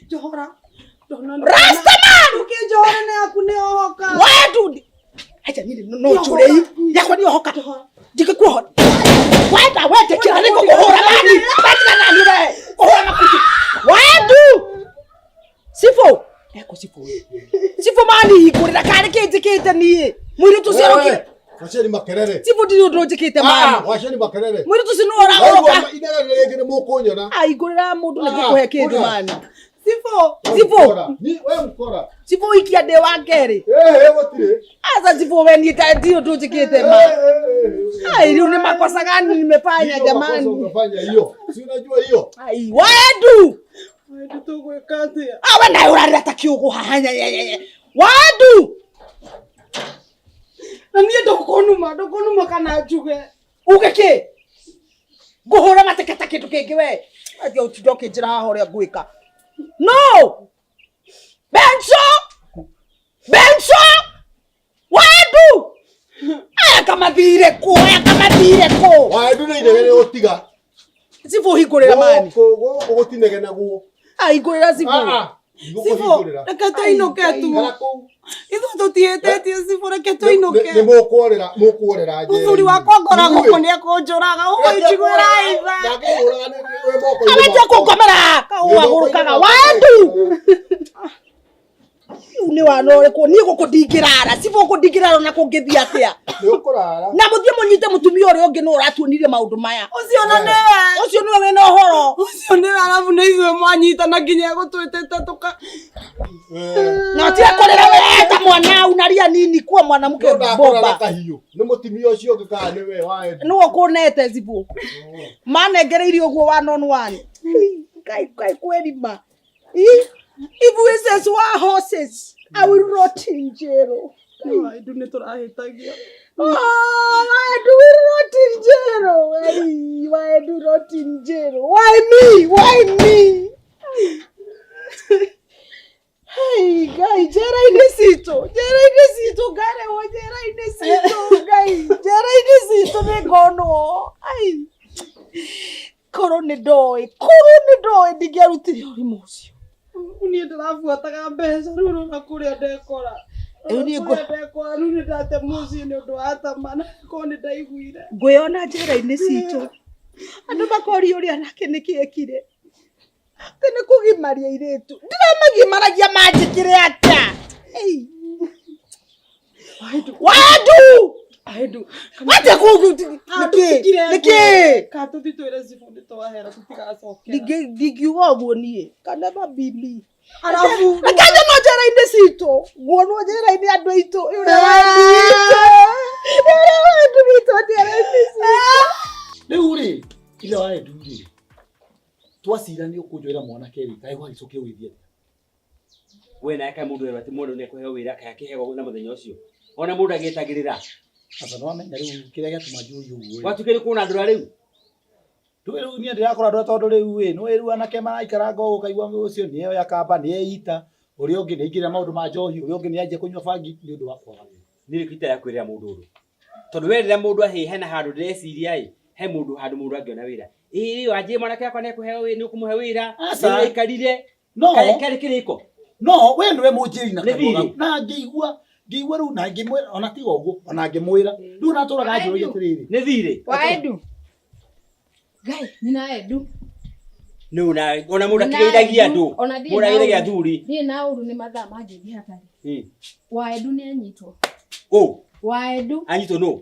Njohora. Rastaman! Ũkĩnjohora nĩ yaku nĩ ohoka. Wandu! Acha nini no njũre yakwa nĩ ohoka. Ndingĩkuohora. Wenda wetĩkĩra nĩ ngũkũhũra mani. Wetiga nani we. Kũhũra makuti. Wandu! Sifo. Eko sifo. Sifo mani hingũrĩra karĩ kĩ njĩkĩte niĩ. Mũirĩtu ũcio arokire. Waceni makerere. Sifo ndirĩ ũndũ njĩkĩte mani. Waceni makerere. Mũirĩtu ũcio nĩwe ũragũrũka. Inegene rĩngĩ nĩ mũkũnyona. Ahingũrĩra mũndũ nĩ ngũkũhe kĩndũ mani. Sifo. Sifo. Ni we mkora. Sifo ikia ndĩ wa kerĩ. Eh gũtirĩ. Aca sifo we niĩ ta ndirĩ ũndũ njĩkĩte ma. Ai rĩu nĩ makosa gani nimefanya Hiyo jamani? makosa umefanya hiyo. Si unajua hiyo. Ai Wandu! Wandu tũgwĩka atĩa? Ah we nawe ũrarĩra ta kĩũgũ haha nyenyenye. Wandu! Na niĩ ndũkũnuma, ndũkũnuma kana njuge. Uge kĩ? Ngũhũra mateke ta kĩndũ kĩngĩ we. Atia ũtinda ũkĩnjĩra haha ũrĩa ngwĩka. No! Benso! Benso! Wandu! Aya kamathire kũ? Aya kamathire kũ? Wandu nĩ inegene ũtiga. Sifo hingũrĩra mani. Gũkũ gũkũ gũtinegenagwo. Ah hingũrĩra sifo. Ah, Sifo, reke tũinũke tu. Ithuĩ tũtihĩtĩtie Sifo, reke tũinũke. Nĩ mũkworĩra mũkworĩra njera. Mũthuri wakwa ngoragwo kũ nĩ ekũnjũraga, ũkũnjiguĩra itha. Awetie kũngomera kaũagũrũkaga Wandu! Rĩu nĩ wana ũrĩkũ niĩ gũkũ ndingĩrara sifo gũkũ ndingĩrara ona kũngĩthiĩ atĩa Nĩ ũkũrara. na mũthiĩ mũnyite mũtumia ũrĩa ũngĩ nĩ ũratuonirie maũndũ maya Ũcio na nĩwe. Ũcio nĩwe wĩna ũhoro. Ũcio nĩwe arabu nĩ ithuĩ mwanyitana nginya egũtwĩtĩte tũka. Na ũtige kũrĩra we ta mwana unaria nini kuwa mwanamke Ndakũra na bomba kahiũ. Nĩ mũtumia ũcio ũngĩ kana nĩ we Wandu. nĩwe ũkũnete Sifo manengereirie ũguo one on one Ngai Ngai kwĩrima If we says were horses, I will rot in jail. Wandu nĩ tũrahĩtagio. Oh, why do we rot in jail? Why, why do rot in jail? Why me? Why me? Hey, Ngai, njera-inĩ citũ, njera-inĩ citũ, ngarehwo njera-inĩ citũ, Ngai, njera-inĩ citũ nĩ ngonwo. Ai, korwo nĩ ndoĩ, korwo nĩ ndoĩ ndingĩarutire ũrimũ ũcio. Niĩ ndĩrabuataga mbeca rĩu rora kũrĩa ndekora. Rĩu niĩ Kũrĩa ndekora rĩu nĩ ndate mũciĩ nĩ ũndũ wa tama na korwo nĩ ndaiguire. Ngwĩyona njera-inĩ citũ andũ makoria ũrĩa nake nĩkĩ ekire atĩ nĩ kũgimaria airĩtu ndiramagimaragia manjĩkĩre atĩa Ei. Wandu! Watia nĩkĩ nĩkĩ Ka tũthiĩ twĩre Sifo nĩ twahera tũtigacokera. ndingiuga ũguo niĩ kana mabimi Arabu reke nyonwo njera-inĩ citũ nguonwo njera-inĩ andũ aitũ ũrĩa wenditũ ũrĩa wenditũ njera-inĩ citũ Rĩu rĩ, ithe wa Edu rĩ, twacira nĩ ũkũnjoera mwanake rĩ, kaĩ gwagĩcokia ũgĩthiĩ atĩa? We nawe kaĩ mũndũ erwo atĩ mwana nĩ ekũheo wĩra kaĩ akĩheo na mũthenya ũcio. Ona mũndũ agĩetagĩrĩra. Aba nĩwamenya rĩu kĩrĩa gĩatũma njũrie ũguo rĩ. Gwatuĩka nĩ kuona andũ rĩu. Ndũĩ rĩu niĩ ndĩrakora andũ tondũ rĩu ĩ, nĩũĩ rĩu anake maraikaranga ũũ ũkaigua ũcio nĩeoya kamba nĩeita, ũrĩa ũngĩ nĩaingĩrĩra maũndũ ma njohi, ũrĩa ũngĩ nĩanjia kũnyua bangi nĩ ũndũ wa kwaga wĩra. Niĩ nĩkĩo itarakwĩrĩra mũndũ ũndũ. Tondũ we rĩrĩa mũndũ ahĩ hena handũ ndĩreciria ĩ, he mũndũ handũ mũndũ angĩona wĩra. Ĩ wanjie mwanake wakwa nĩ ekũheo wĩra, nĩ ũkũmũhe wĩra. Aca. Nĩ ũraikarire. No. Karĩ karĩ kĩrĩko. No, we nĩwe mũnjĩri na Nĩ kanua thiirĩ. gaku. Na ngĩigua ngĩigua rĩu na ngĩmwĩra ona tiga ũguo ona ngĩmwĩra rĩu natũraga njũragia atĩrĩrĩ. Nĩ thiirĩ. Wa Edu. Ngai, nyina Edu. Nĩ ona ona mũndũ Nyina akĩgeithagia Edu, andũ. ona ndirĩ Mũndũ na ageithagia ũru. athuri. Ndirĩ na ũru nĩ mathaa mangĩthiĩ hatarĩ. Wa Edu nĩ anyitwo. Ũ, Wa Edu anyitwo nũ?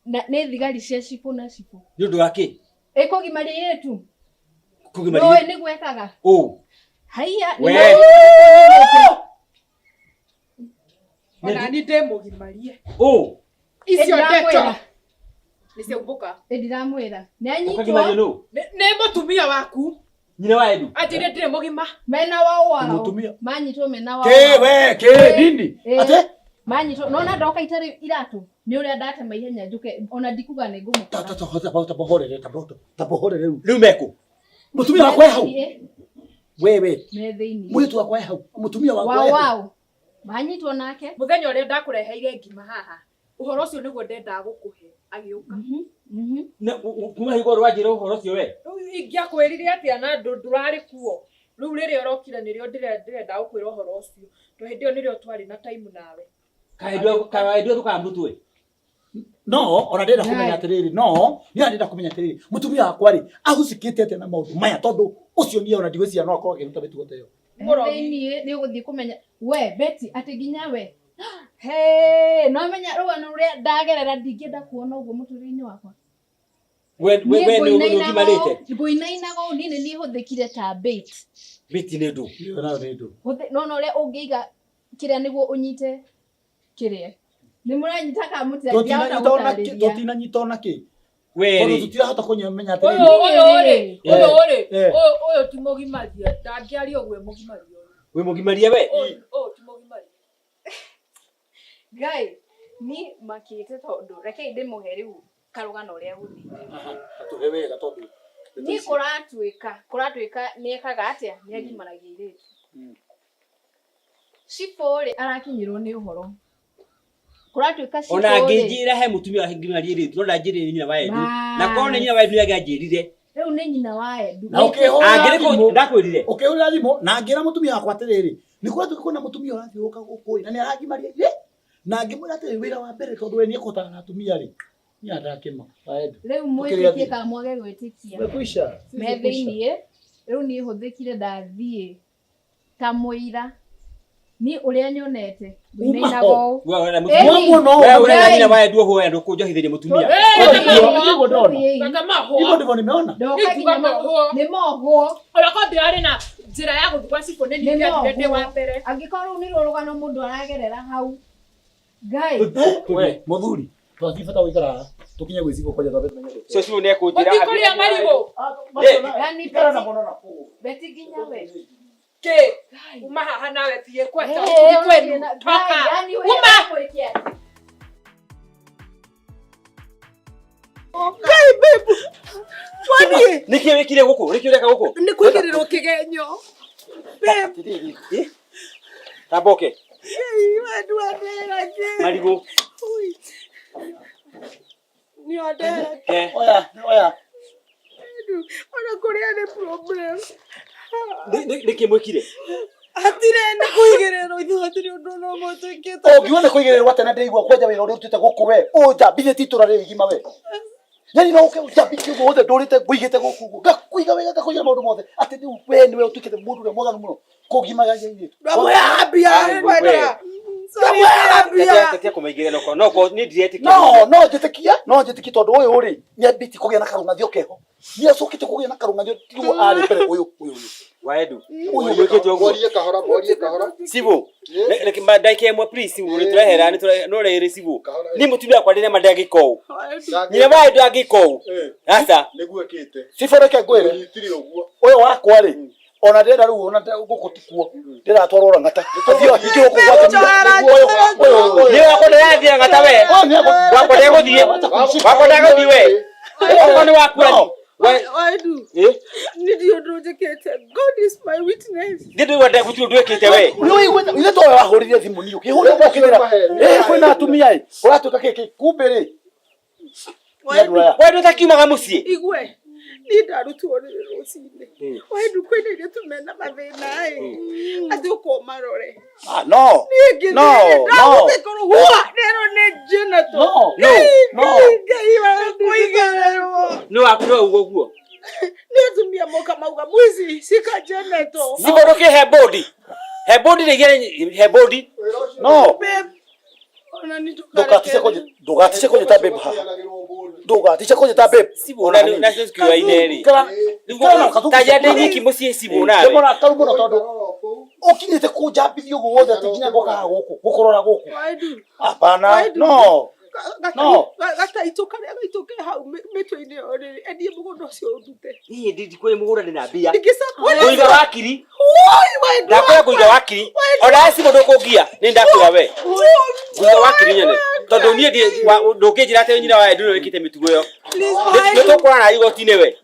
na nĩ thigari cia cibũ na cibũ. Nĩ ũndũ wa kĩ? Ĩkũgimaria airĩtu. Kũgimaria. Ndũĩ nĩguo ekaga. Ũ. Haiya, nĩ We. Ona niĩ ndĩ mũgimarie. Ũ. Icio ndeto. Nĩ ciaumbũka. Ĩ ndiramwĩra. Nĩ Ũkagimario anyitwo nũ? Nĩ mũtumia waku. Nyina wa Edu. Anjĩrire ndirĩ mũgima. mena wao wao. Mũtumia. Manyitwo mena wao. Kĩ wao. we kĩ nini? Ĩ. Ate? Manyitwo nona ndoka itarĩ iratũ. Nĩ ũrĩa ndatema ihenya njũke ona ndikuga nĩ ngũmũkora. Ta ta ta ta bohorere ta ta bohorere rĩu. Rĩu mekũ? Mũtumia wakwa e hau. Ĩ, We we. Me thĩinĩ. Mũirĩtu wakwa e hau. Mũtumia wakwa Wao e hau. wao. Manyitwo nake. Mũthenya ũrĩa ndakũreheire ngima haha. Ũhoro ũcio nĩguo ndendaga gũkũhe. Agĩũka. Na kuma hingo rwanjĩra ũhoro ũcio we. Rĩu ingĩakwĩrire atĩa na ndũrarĩ kuo. Rĩu rĩrĩa ũrokire nĩrĩo ndĩrenda gũkwĩra ũhoro ũcio. To hĩndĩ ĩyo nĩrĩo twarĩ na time nawe. Kaĩ ndũkaga mũtwe. No, ona ndĩrenda kũmenya atĩrĩrĩ, no, niĩ ndĩrenda kũmenya atĩrĩrĩ, mũtumia wakwa rĩ, ahucikĩte atĩa na maũndũ maya tondũ ũcio niĩ ona ndigwĩciria no akorwo akĩruta mĩtugo ta ĩyo. Thĩinĩ nĩ ũgũthiĩ kũmenya we Betty atĩ nginya we Hey, no menya rũgano rũrĩa ndagerera ndingĩenda kuona ũguo mũtũrĩre-inĩ wakwa. We we we nĩ ũgimarĩte. Ngũinainaga ũũ niĩ nĩ niĩ hũthĩkire ta bait. Beti nĩ ndũ. Ĩyo nayo nĩ ndũ. Nona ũrĩa ũngĩiga kĩrĩa nĩguo ũnyite kĩrĩa. Nĩ mũranyita kana mũtiranyita gũtarĩria. Tũtinanyita ona kĩ. We Tondũ rĩ. tũtirahota kũmenya Ũyũ atĩrĩrĩ. ũyũ rĩ, ũyũ rĩ, Eh. ũyũ ũyũ ti mũgimarie. Ndangĩaria ũguo e mũgimarie ũyũ. We mũgimarie we. Ũyũ ũyũ ti mũgimarie. Ngai, ni makĩte tondũ rekei ndĩmũhe rĩu karũgano ũrĩa gũthiĩte. Tũhe wega tondũ. Niĩ kũratuĩka nĩ ekaga atĩa? Nĩ agimaragia airĩtu. Cibũ rĩ arakinyĩrwo nĩ ũhoro. Kũratuĩka cibũ Ona rĩ angĩnjĩra he mũtumia wa gimarie rĩ, no ndanjĩrire nyina wa Edu. Na korwo nĩ nyina wa Edu nĩangĩanjĩrire. Rĩu nĩ nyina wa Edu. Na ũkĩhũra Angĩrĩ kũ thimũ. ndakwĩrire. Ũkĩhũrĩra thimũ na ngĩra mũtumia wakwa atĩrĩrĩ, nĩ kũratuĩka kwĩna mũtumia ũrathiũrũrũka gũkũ ĩ, na nĩ aragimaria ĩ, na ngĩmwĩra atĩrĩrĩ wĩra wa mbere tondũ we nĩekũhotana na atumia rĩ, niĩ ndakĩma wa Edu. Rĩu Tũkĩrĩa mwĩtĩkie thimũ. kana mwage gwĩtĩkia. Tumekwisha. Sisi Me kwisha. thĩiniĩ rĩu niĩ hũthĩkire ndathiĩ ta mũira. Niĩ ũrĩa nyonete ngũinainaga ũũ. We ũrenda Ĩni. mũtumia. Mũno. We ũrenda nyina wa Edu ũhũe ndũkũnjohithĩria mũtumia. Nĩguo ndona. Tũthiĩi. Reke mahũa. Hivyo ndivyo nimeona. Ndoka Niĩ nginya ngiuga mahũa. mahũa. Nĩ mohwo. Ona korwo ndĩrarĩ na njĩra ya gũthiĩ gwa cibũ nĩ Nĩ niĩ ndĩathire ndĩ wa mohwo. mbere. Angĩkorwo rũu nĩruo rũgano mũndũ aragerera hau. Ngai. We, mũthuri, twakibata gũikara haha. Tũkinye gwĩ cibũ kwanja twambe tumenye Cio cibũ nĩekũnjĩra. Mũtikũrĩa marigũ. Yani Ikara na Betty, mwana na kũu. Betty nginya we. Kĩ? Uma haha nawe thiĩ kweta. Eh, Thiĩ kwenu. Ngai, Toka. yani we Uma. ũramwĩkia atĩa? Ngai babe. Kwani Nĩkĩ wĩkire gũkũ? Nĩkĩ ũreka gũkũ? nĩ kũigĩrĩrwo kĩgenyo. Babe, Atĩrĩrĩ, Eh? Tamboke. Ngai wendu wandera kĩ? Marigũ. Ui. Nĩ wandera Ke. oya, oya. kĩndũ. Ona kũrĩa nĩ problem. Nĩkĩ mwĩkire? Hatirĩ nĩ kũigĩrĩrwo ithuĩ hatirĩ ũndũ ona ũmwe twĩkĩte. Ũngiuga nĩ kũigĩrĩrwo atĩa na ndĩraigua kwenja wĩra ũrĩa ũrutĩte gũkũ we, ũnjambithĩtie itũra rĩrĩ igima we. Yani no ũke ũnjambithie ũguo wothe ndũrĩte ngũigĩte gũkũ ũguo. Ngakũiga wega ngakũiga maũndũ mothe. Atĩ rĩu we nĩwe ũtuĩkĩte mũndũ ũrĩa mwaganu mũno kũgimagaria airĩtu. Ndamũheaga mbia Ai, we. kwenda. Ndamũheaga mbia. Tetia kũmaigĩrĩra no no ko niĩ ndiretĩkia. No, no njĩtĩkia, no njĩtĩkie tondũ ũyũ rĩ, nĩambĩtie kũgĩa na karũng'athio keho. Nĩacokete kũgĩa na karũng'athio tiguo arĩ mbere ũyũ ũyũ ũyũ. Wa Edu. Ũyũ Wĩkĩte ũguo. Mwarie kahora, mwarie kahora. Cibũ. Yes. Reke ndagĩka ĩmwe please cibũ nĩ tũrehera nĩ tũre no rĩrĩ cibũ. Kahora. Niĩ mũtumia wakwa ndĩrema ndangĩka ũũ. Ndangĩ- Nyina wa Edu angĩka ũũ. Eh, Aca. nĩguo ĩkĩte. Cibũ reke ngwĩre. Ũnyitire ũguo. Ũyũ wakwa rĩ, ona ndĩrenda rĩu ona gũkũ tikuo. Ndĩratwarwo Lang'ata. Athiĩ ahingĩrwo kũu gwa atumia. Ũyũ ũyũ ũyũ. Niĩ wakwa ndĩrathiĩ Lang'ata we. Ũyũ nĩ Wakwa ndegũthiĩ. Wakwa ndegũthiĩ we. Wakwa nĩ wakua. No. We. Waendu. Eh? Nĩ ndiũ ũndũ njĩkĩte. God is my witness. Niĩ ndĩraigua gũtirĩ ũndũ wĩkĩte we. Nĩ ũiguĩte ithe towe wahũrire thimũ niĩ ũkĩhũrĩra ũkĩnjĩra ĩ kwĩna atumia ĩ kũratuĩka kĩ kĩ kumbe rĩ nĩ andũ aya. We ndũtakiumaga mũciĩ. Igue. Niĩ ndarutwo rĩrĩ rũcinĩ. Waendu kwĩna airĩtu mena mathĩna ĩ. Atĩ ũka ũmarore. Ah, no. Niĩ ngĩthiĩ No, no. ndagũthĩ kũrũhua. Rĩrũ nĩ Jonathan. No. No. No. Ngai waendu kũigĩrĩrwo. Nĩ waku no ũguo ũguo. Nĩ atumia moka mauga mwici cika Jonathan. Cibũ ndũkĩhe bodi. He bodi rĩngĩ he bodi. No. Babe. Ona nĩ Ndũgatice kũnjĩ ndũgatice kũnjĩta babe haha. Ndũgatice kũnjĩta babe. Cibũ na na cikiuga-inĩ rĩ. Ikara ikara na ũkathuguca. Ta njande nyiki mũciĩ cibũ nawe. Ndĩ mũrakaru mũno tondũ ũkinyĩte kũnjambithia ũguo wothe atĩ nginya ngokaga gũkũ gũkũrora gũkũ. Waendu. Hapana. Waendu. No. No. Gataitũ karĩa gaitũ ke hau mĩtwe-inĩ ĩyo rĩ, endie mũgũnda ũcio ũndute. Niĩ ndikwĩ mũgũnda ndĩ na mbia. Ndingĩcakũra. Ngũiga wakiri. Woi, wendwa. Ndakwĩra ngũiga wakiri. Ona we cibũ ndũkũngia. Nĩ ndakwĩra we. Ngũiga wakiri nyene. Tondũ niĩ ndũngĩnjĩra atĩ nyina wa Edu nĩwe wĩkĩte mĩtugo ĩyo. Please, Nĩ tũkũrana nawe igoti-inĩ we.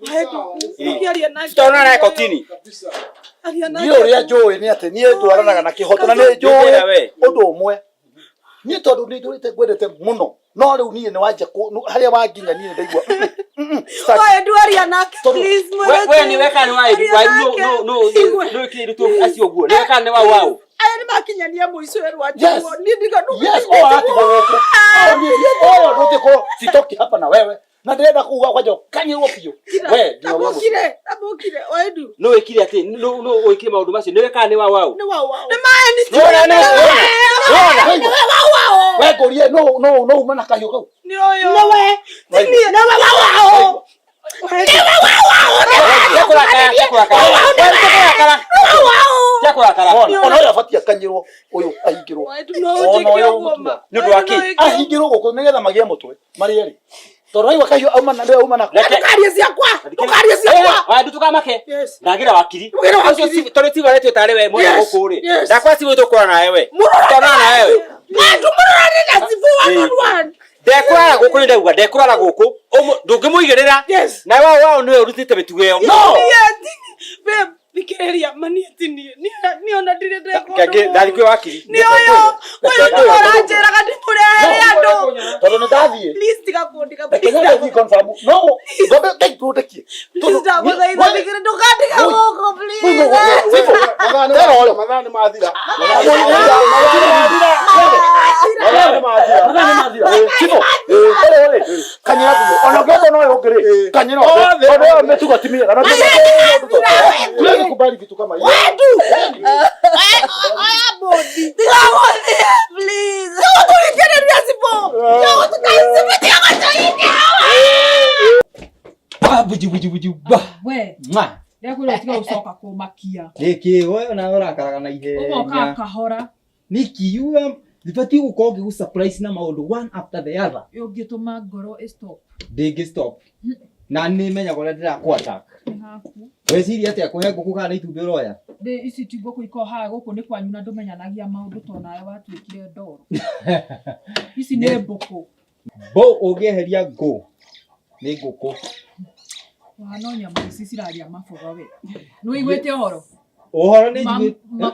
Ũkĩaria nake. Tũtaronana nawe kotini. Aria nake. Niĩ ũrĩa njũĩ nĩ atĩ niĩ ndwaranaga na kĩhoto na nĩ njũĩ Ndĩra we. ũndũ ũmwe. Niĩ tondũ nĩ ndũrĩte ngwendete mũno no rĩu niĩ nĩ wanjia harĩa wanginya niĩ nĩ ndaigua sitaki. Waendu aria nake, please, We we nĩ weka nĩ wa Edu. Aria Wa Edu nake. no no no wĩkĩre irutwo acio ũguo. Nĩ weka nĩ wa wao. Aya nĩ makinyania mũico werwo Yes. atiguo. Niĩ ndiga Yes, oyo atigwo gũkũ. Oyo niĩ oyo ndũngĩkorwo sitoki hapa na wewe. Na ndĩrenda kuga kwanja kanyirwo biũ. We nginya ũrĩa mũciĩ. Ndamũkire, ndamũkire, Waendu. No wĩkire atĩ no no wĩkire maũndũ macio. Nĩ weka nĩ wa wao. Nĩ wa wao. Nĩ maeni. Nĩwona nĩ Wona? Nĩ wa wao. We ngũrie no no no uma na kahiũ kau. Nĩ ũyũ. Nĩwe. Nĩwe wa wao. Nĩwe wa wao. Tekũrakara, tekũrakara. Tekũrakara. Tekũrakara. Wona, ona ũyũ abatiĩ akanyĩrwo ũyũ ahingĩrwo. Waendu no Ona ũnjĩke ũyũ ũguo ma. mũtumia. Nĩ ũndũ wa kĩ? Ahingĩrwo gũkũ nĩgetha magĩe mũtwe marĩ erĩ. Tondũ waigua kahiũ auma na nĩwe auma nako. Reke. Ndũkarie ciakwa. Ndũkarie ciakwa. Waendu tũkamake. Yes. Ndagĩra wakiri. Ndagĩra wakiri. Ũcio tondũ ti waretio tarĩ we mwena Yes, gũkũ rĩ. yes. Ndakwa cibũ tũkũrana nawe we. Tũtonana nawe we. Waendu mũrorane na cibũ one on one. Ndekũrara gũkũ nĩ ndauga ndekũrara gũkũ. Ndũngĩmũigĩrĩra. Yes. Na wao wao nĩwe ũrutĩte mĩtugo ĩyo. No. Babe, thikĩrĩria ma niĩ ti niĩ. Niĩ ona ndirĩ ndeka ũndũ Kaingĩ mũũru. ndathiĩ kwĩ wakiri. Nĩ ũyũ, ũyũ nĩwe ũranjĩraga ndĩmũrehere andũ. Tondũ nĩ ndathiĩ. Please tiga kũndiga. Reke nyambe thiĩ confirm. No, ngombe ngai tũndekie. Please ndagũthaitha thikĩrĩria ndũkandige gũkũ please. Tera ũyũ. Mathaa nĩ mathira. Mathaa nĩ mathira. Cibũ, ũyũ rĩ, kanyĩra biũ. Ona ũngĩenda no ũyũ ũngĩ rĩ, kanyĩra othe. Tondũ ũyũ mĩtugo ti mĩega. Na tuwezi kubali vitu kama hiyo. Waendu. Oya bodi. Tiga gũthiĩ please. Tiga kũringĩrĩria cibũ. Tiga gũtũkaicibũ tiga gũtũhingia. Ah, buji buji buji ba. We, Mwa. ndĩrakwĩra ũtige gũcoka kũmakia. Nĩkĩ we ona ũrakaraga na Ũgoka ihenya. kahora. Nĩkĩ you ndibatiĩ gũkorwo ngĩgũ surprise na maũndũ one after the other. Ũngĩtũma ngoro ĩ stop. Ndĩngĩ stop. Na nĩ menyaga ũrĩa ndĩrakũ attack. Nĩ haku. Weciria atĩa kũhe ngũkũ kana nĩ itumbĩ ũroya? Ndĩ ici ti ngũkũ ikoragwo haha gũkũ nĩ kwanyu na ndũmenyanagia maũndũ to nawe watuĩkire ndoro. Ici nĩ mbũkũ. Mbũ ũngĩeheria ngũ nĩ ngũkũ. Wahana nyama ici cirarĩa maboga we. Nĩ ũiguĩte ũhoro? Ũhoro nĩ njiguĩte. Nĩ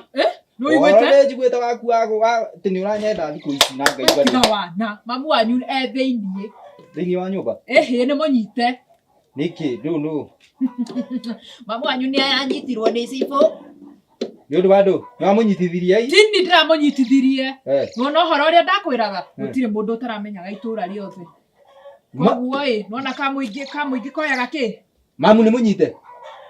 Ũhoro ũiguĩte? nĩ njiguĩte waku wa atĩ nĩ ũranyenda thikũ ici na ngaigua Tiga ndĩ wana. Mamu wanyu e thĩiniĩ. thĩinĩ wa nyũmba. Ĩhĩ nĩ mũnyite. Nĩkĩ ndũ nũ? Mamu wanyu nĩ aranyitirwo nĩ cibũ. Nĩ ũndũ wa ndũ? Nĩ wamũnyitithirie i? Tini ndĩramũnyitithirie. Eh. Nĩwona ũhoro ũrĩa ndakwĩraga? Eh. Gũtirĩ mũndũ ũtaramenyaga itũũra rĩothe. Ma- Koguo ĩ, nĩwona kamũingĩ kamũingĩ koyaga kĩ? Mamu nĩ mũnyite?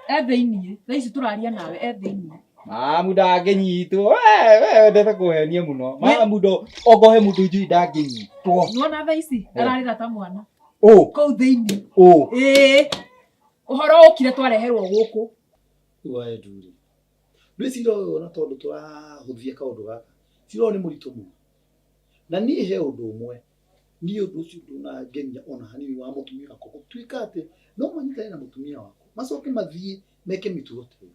E thĩiniĩ. Thaa ici tũraria nawe e thĩiniĩ. Mamu ndangĩnyitwo. We we wendete kũhenia mũno. Mamu ndo ongohe mũndũ njui ndangĩnyitwo. Nĩwona thaa ici Eh. ararĩra ta mwana. Ũ. Kũu thĩiniĩ. Ũ. Ĩĩ. Ũhoro ũkire twareherwo gũkũ. Rĩu Waendu rĩ, ndwĩciria ũyũ ona tondũ tũrahũthia kaũndũ gaka, cira ũyũ nĩ mũritũ mũno. Na niĩ he ũndũ ũmwe, niĩ ũndũ ũcio ndũnangenia ona hanini wa mũtumia wakwa gũtuĩka atĩ no manyitane na mũtumia wakwa macoke mathiĩ meke mĩtugo ta ĩyo.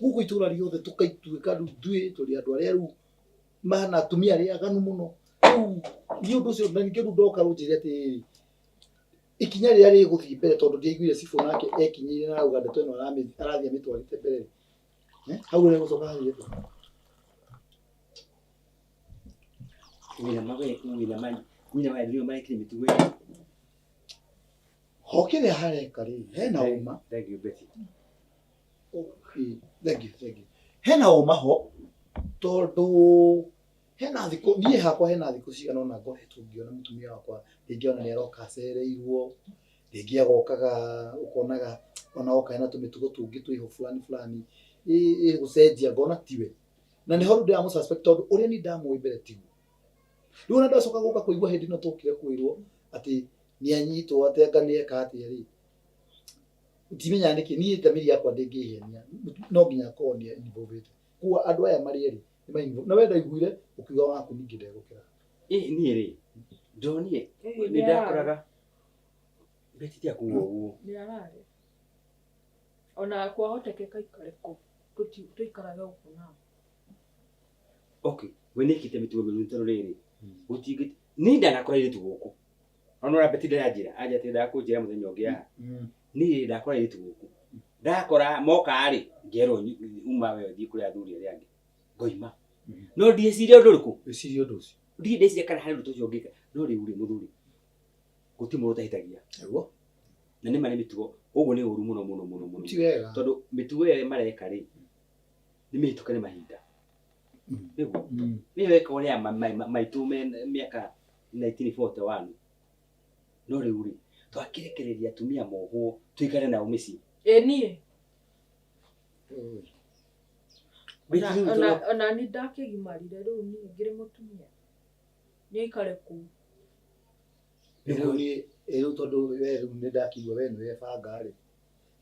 Gũkũ itũũra rĩothe tũkaituĩka rĩu ithuĩ tũrĩ andũ arĩa rĩu mahana atumia arĩa aganu mũno. Rĩu niĩ ũndũ ũcio na ningĩ rĩu ndoka ũnjĩre atĩrĩrĩ, ikinya rĩrĩa rĩgũthiĩ mbere tondũ ndiaiguire cibũ nake ekinyĩire na arauga ndeto ĩno arathiĩ amĩtwarĩte mbere rĩ. Hau rĩgũcoka hathiĩ atĩa? Wĩna mawe, wĩna ma nyina wa Edu nĩwe marekire mĩtugo ĩyo. Ho kĩrĩa hareka rĩ, hena ũma. Thank you Betty. Okay, thank you, thank you. Hena ũma ho tondũ hena thikũ niĩ hakwa hena thikũ cigana ũna ngoretwo ngĩona mũtumia wakwa rĩngĩ ona nĩ aroka acereirwo rĩngĩ agokaga ũkonaga ona oka hena tũmĩtugo tũngĩ twĩho fulani fulani ĩgũcenjia ngona tiwe na nĩho rĩu ndĩramũ suspect tondũ ũrĩa niĩ ndamũĩ mbere tiguo rĩu ona ndacoka gũka kũigua hĩndĩ ĩno tũkire kwĩrwo atĩ nĩanyitwo atĩ anga nĩeka atĩa rĩ ndimenyaga nĩkĩ niĩ thamiri yakwa ndĩngĩhenia no nginya akorwo nĩ involved koguo andũ aya marĩ erĩ nĩ ma involved na we ndaiguire ũkiuga waku ningĩ ndegũkĩra Ĩ niĩ rĩ Ndonire Ĩĩ, nĩ nĩ ndakoraga Betty ti akuga ũguo. Nĩ ararĩ. Ona kwahotekeka aikare kũu. Tũikarage gũkũ nao. Okay, we nĩ ĩkĩte mĩtugo mĩũru tondũ rĩrĩ gũtingĩ niĩ ndanakora airĩtu gũkũ. Ona ũrĩa Betty ndanjĩra anja atĩ endaga kũnjĩra mũthenya ũngĩ haha. Niĩ ndakora airĩtu gũkũ. Ndakora moka rĩ ngerwo uma we ũthiĩ kũrĩ athuri arĩa angĩ. Ngoima. No ndiĩcirie ũndũ ũrĩkũ? Wĩcirie ũndũ ũcio. Ndirĩ ndeciria kana harĩ ũndũ ta ũcio ũngĩka. No rĩu rĩ mũthuri gũtirĩ mũndũ ũtahĩtagia. Nĩguo. Na nĩ ma nĩ mĩtugo ũguo nĩ ũru mũno mũno mũno mũno. Ti wega. Tondũ mĩtugo ĩyo mareka rĩ nĩ mĩhĩtũke nĩ mahinda. Nĩguo. Nĩyo ĩkorwo nĩ ya maitũ me mĩaka 1941. No rĩu rĩ twakĩrekereria atumia mohwo tũikare nao mĩciĩ. Ĩ niĩ. Betty rĩu tondũ- Ona niĩ ndakĩgimarire rĩu niĩ ngĩrĩ mũtumia. Nĩ aikare kũu. Rĩu niĩ rĩu tondũ we rĩu nĩ ndakĩigua we nĩwe banga rĩ.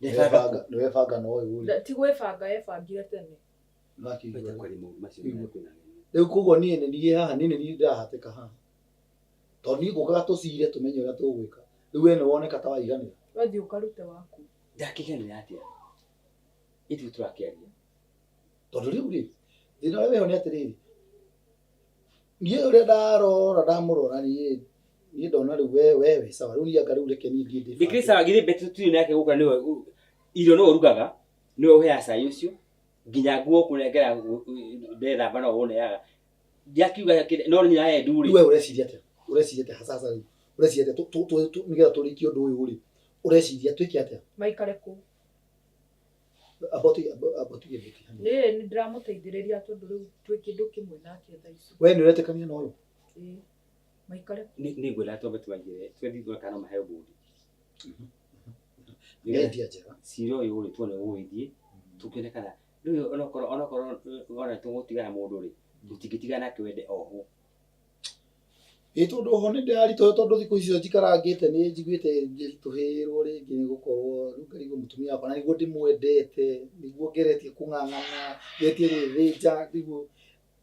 Ndebanga Nĩwe banga na ũyũ rĩ. Ti gwĩbanga ebangire tene. Nĩwakĩigua Kwari maũndũ macio Igua. kwĩna Rĩu koguo niĩ nĩ niĩ haha niĩ nĩ niĩ ndĩrahatĩka haha. Tondũ niĩ ngũkaga tũcire tũmenye ũrĩa tũgwĩka. Rĩu we nĩwoneka ta waiganĩra. Wathiĩ ũkarute waku. Ndakĩiganĩra atĩa? Ithuĩ tũrakĩaria. Tondũ rĩu rĩ thĩna ũrĩa wĩho nĩ atĩrĩrĩ niĩ ũrĩa ndarora ndamũrora niĩ niĩ ndona rĩu we we wĩ sawa rĩu niĩ anga rĩu reke niĩ thiĩ ndĩbange. Ndĩkĩrĩ sawa githĩ Betty tũtirĩ nake gũkũ na nĩwe irio nĩwe ũrugaga nĩwe ũheaga cai ũcio nginya nguo kũnengera ndethamba no ũneaga. Ndiakiuga no nyina Endu rĩ. Rĩu we ũreciria atĩa? Ũreciria atĩa hasa hasa rĩu? Ũreciria atĩa nĩgetha tũrĩkie ũndũ ũyũ rĩ? Ũreciria twĩke atĩa? Maikare kũu. Amba ũtige Betty hanini. Niĩ nĩ ndĩramũteithĩrĩria tondũ rĩu twĩ kĩndũ kĩmwe nake thaa ici. We nĩ ũretĩkania na ũyũ? Ĩĩ. Maikare kũu. Nĩ ngwenda twambe tũmaigĩre twethiĩ tuone kana no maheo mbũndi. Nĩ idea njega. Cira ũyũ rĩ tuone ũgũgĩthiĩ tũkĩone kana rĩu onokorwo onokorwo ona tũgũtigana mũndũ rĩ tũtingĩtigana nake wende ohwo. Ĩ tondũ oho nĩ ndĩraritũha tondũ thikũ icio njikarangĩte nĩ njiguĩte ngĩritũhĩrwo rĩngĩ nĩ gũkorwo rĩu ngarigwo mũtumia wakwa na nĩguo ndĩmwendete nĩguo ngeretie kũng'ang'ana ngeretie gwĩthĩnja nĩguo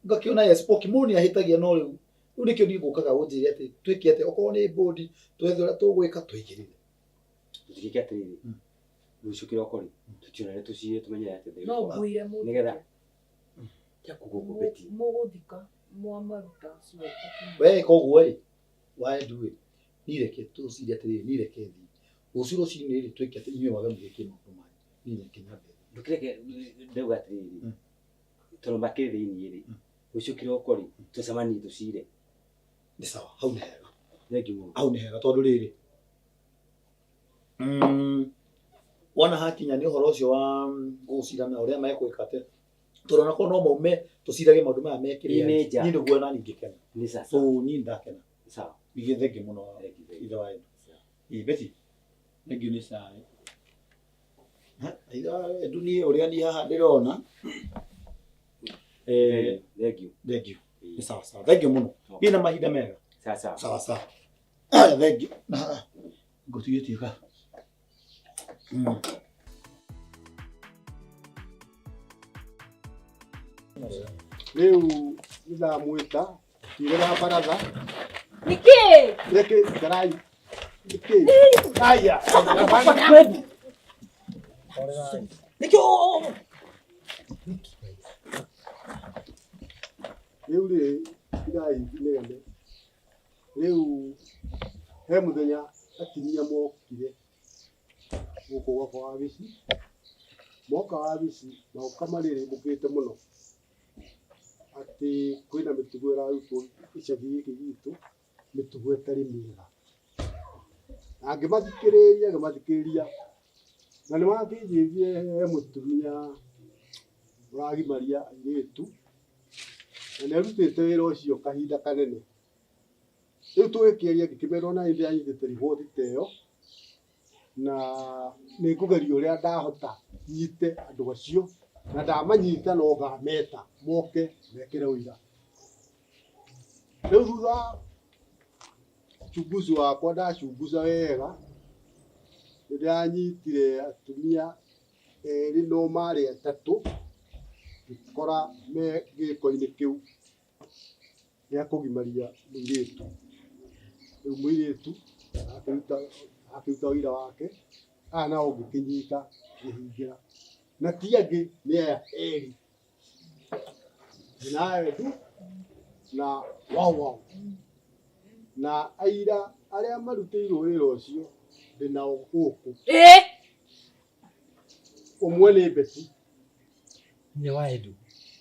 ngakĩona yes okay mũndũ nĩ ahĩtagia no rĩu rĩu nĩkĩo niĩ ngũkaga ũnjĩre atĩ twĩke atĩa okorwo nĩ mbũndi twethe ũrĩa tũgwĩka tũigĩrĩre. Tũtigĩke atĩrĩrĩ rũciũ kĩroko rĩ tũtionane tũcire tũmenyere atĩ No ngwĩre mũthike. Nĩgetha tiakuga ũguo Betty. Mũgũthika mwamaruta ciothe. We koguo ĩ waendu ĩ niĩ reke tũcire atĩrĩrĩ niĩ reke thiĩ rũciũ rũcinĩ rĩ twĩke atĩ inyuĩ mwage mũgĩke maũndũ manyu niĩ reke nyambe Ndũkĩreke ndauga atĩrĩrĩ tondũ makĩrĩ thĩiniĩ rĩ rũciũ kĩroko rĩ tũcemanie tũcire. Nĩ sawa hau nĩ hega. Thengiũ mũno. Hau nĩ hega tondũ rĩrĩ wona hakinya nĩ ũhoro ũcio wa gũcira na ũrĩa mekwĩka atĩ tondũ onakorwo no maume tũcirage maũndũ maya mekĩrĩa Ĩ nĩ nja. niĩ nĩguo nani ngĩkena. Nĩ sawa. So niĩ ndakena. Sawa. Ningĩ thengiũ mũno ithe wa Endu. Ĩ Betty thengiũ nĩ cai. Ithe wa Endu niĩ ũrĩa niĩ haha ndĩrona Thengiũ. Thengiũ. Nĩ sawa sawa. Thengiũ mũno. Gĩa na mahinda mega. Sawa sawa. Sawa sawa. Thengiũ. Na ngũtigĩtie ka. Rĩu nĩ ndamwĩta tirĩra baratha Nĩkĩ? reke ikarai nĩkĩ aya Nĩkĩ rĩu rĩ tigai inegene rĩu he mũthenya atumia mokire gũkũ gwakwa wabici moka wabici magoka marĩrĩmbũkĩte mũno atĩ kwĩna mĩtugo ĩrarutwo gĩcagi gĩkĩ gitũ mĩtugo ĩtarĩ mĩega na ngĩmathikĩrĩria ngĩmathikĩrĩria na nĩ makĩnjĩrire he mũtumia ũragimaria airĩtu na nĩ arutĩte wĩra ũcio kahinda kanene rĩu tũgĩkĩaria ngĩkĩmera ona niĩ ndĩranyitĩte riboti ta ĩyo na nĩ ngũgeria ũrĩa ndahota nyite andũ acio na ndamanyita no ngameta moke mekĩre ũira rĩu thutha wa uchunguzi wakwa ndachunguza wega nĩ ndĩranyitire atumia erĩ no marĩ atatũ ngĩkora me gĩko-inĩ kĩu gĩa kũgimaria mũirĩtu. Rĩu mũirĩtu akĩruta akĩruta ũira wake, aya nao ngĩkĩnyita ngĩhingĩra. Na ti angĩ nĩ aya erĩ. Nyina Edu na Wau Wau. Na aira arĩa marutĩirwo wĩra ũcio ndĩnao gũkũ. Ũmwe nĩ Betty. Nyina wa Edu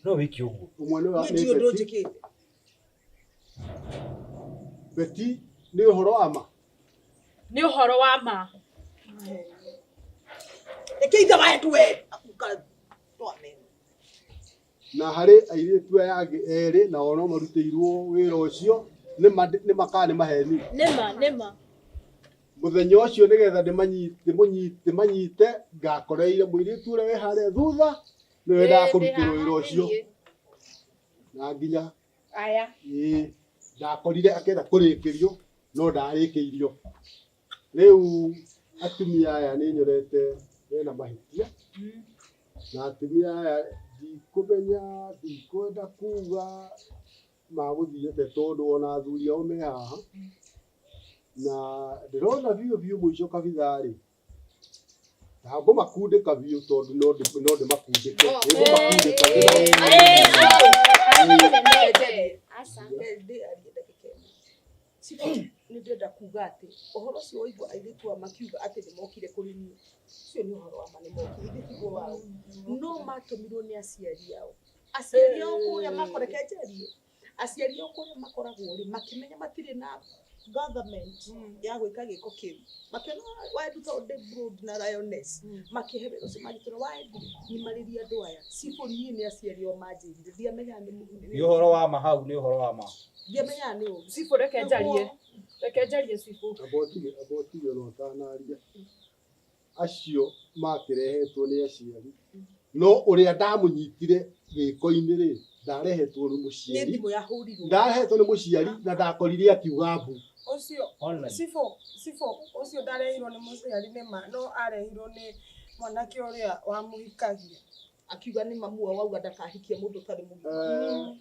no wĩke ũguo. Ũmwe nĩ Niĩ ndiũĩ ũndũ Betty. njĩkĩte. Betty nĩ ũhoro wa ma? Nĩ ũhoro wa ma. Reke ithe wa Edu we. Na harĩ airĩtu aya angĩ erĩ nao no marutĩirwo wĩra ũcio nĩ ma nĩ ma kana nĩ maheni. Nĩma nĩma. Mũthenya ũcio nĩgetha ndĩmanyite ngakoreire mũirĩtu ũrĩa wĩ harĩa thutha nĩwe wendaga kũrutĩrwo wĩra ũcio na nginya Aya. ĩĩ ndakorire akĩenda kũrĩkĩrio no ndarĩkĩirio. Rĩu atumia aya nĩ nyonete mena mahĩtia na atumia aya ndikũmenya ndikwenda kuga magũthiĩ atĩa tondũ ona athuri ao me haha na ndĩrona biũ biũ mũico kabitha rĩ ndangũmakundĩka biũ tondũ no ndĩmakundĩke nĩngũmakundĩka. Nĩ ndĩrenda kuga atĩ ũhoro ũcio waigua airĩtu aya makiuga atĩ nĩ mokire kũrĩ niĩ, ũcio nĩ ũhoro wa ma nĩ mokire, ithuĩ tiguo wao. No matũmirwo nĩ aciari ao. Aciari ao kũrĩa makoreke njarie, aciari ao kũrĩa makoragwo rĩ, makĩmenya matirĩ na government ya gwĩka gĩko kĩu. Makĩona Waendu tondũ ndĩ broad na lioness, makĩhe wĩra ũcio magĩtwĩra Waendu nyimarĩria andũ aya. Cibũ niĩ nĩ aciari ao manjĩrire, ndiamenyaga nĩ Nĩ ũhoro wa ma hau nĩ ũhoro wa ma. ndiamenyaga nĩ ũru. Cibũ reke njarie. Reke njarie cibũ. Amba ũtige amba ũtige ona ũtanaria. Acio makĩrehetwo nĩ aciari no ũrĩa ndamũnyitire gĩko-inĩ rĩ ndarehetwo nĩ Nĩ mũciari thimũ yahũrirwo. ndarehetwo nĩ mũciari na ndakorire akiuga mbu. Ũcio Online. cibũ cibũ ũcio ndarehirwo nĩ mũciari nĩ ma no arehirwo nĩ mwanake ũrĩa wamũhikagia. Akiuga nĩ mamu wao auga ndakahikie mũndũ ũtarĩ mũgima.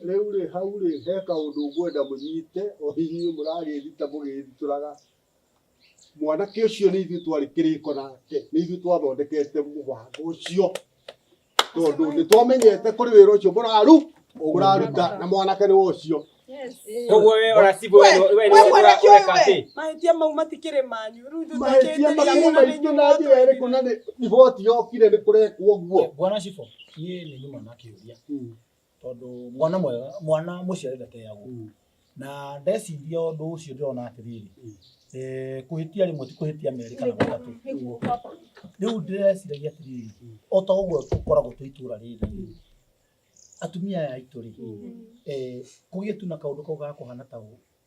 Rĩu rĩ hau rĩ he kaũndũ ngwenda mũnyite o inyuĩ mũragĩthita mũgĩthitũraga. Mwanake ũcio nĩ ithuĩ twarĩ kĩrĩko nake nĩ ithuĩ twathondekete mũbango ũcio tondũ nĩ twamenyete kũrĩ wĩra ũcio mũraruta na mwanake nĩ ũcio. Koguo we ona cibũ we we We mwanake ũyũ ũreka we, atĩ mahĩtia mau matikĩrĩ manyu rĩu ithuĩ Mahĩtia twakĩhĩtĩria makĩrĩ mũno nĩ maitũ inyuĩ na njĩra ĩrĩkũ na nĩ riboti yokire nĩ kũrekwo ũguo. Bwana Cibũ, niĩ nĩ nyuma na kĩũria tondũ mwana mwega mwana mũciare ndateagwo na ndeciria ũndũ ũcio ndĩrona atĩrĩrĩ kũhĩtia rĩmwe ti kũhĩtia merĩ kana matatũ rĩu ndĩreciragia atĩrĩrĩ o ta ũguo tũkoragwo twĩ itũra rĩrĩ atumia aya aitũ rĩ kũgĩe tu na kaũndũ kau ga kũhana ta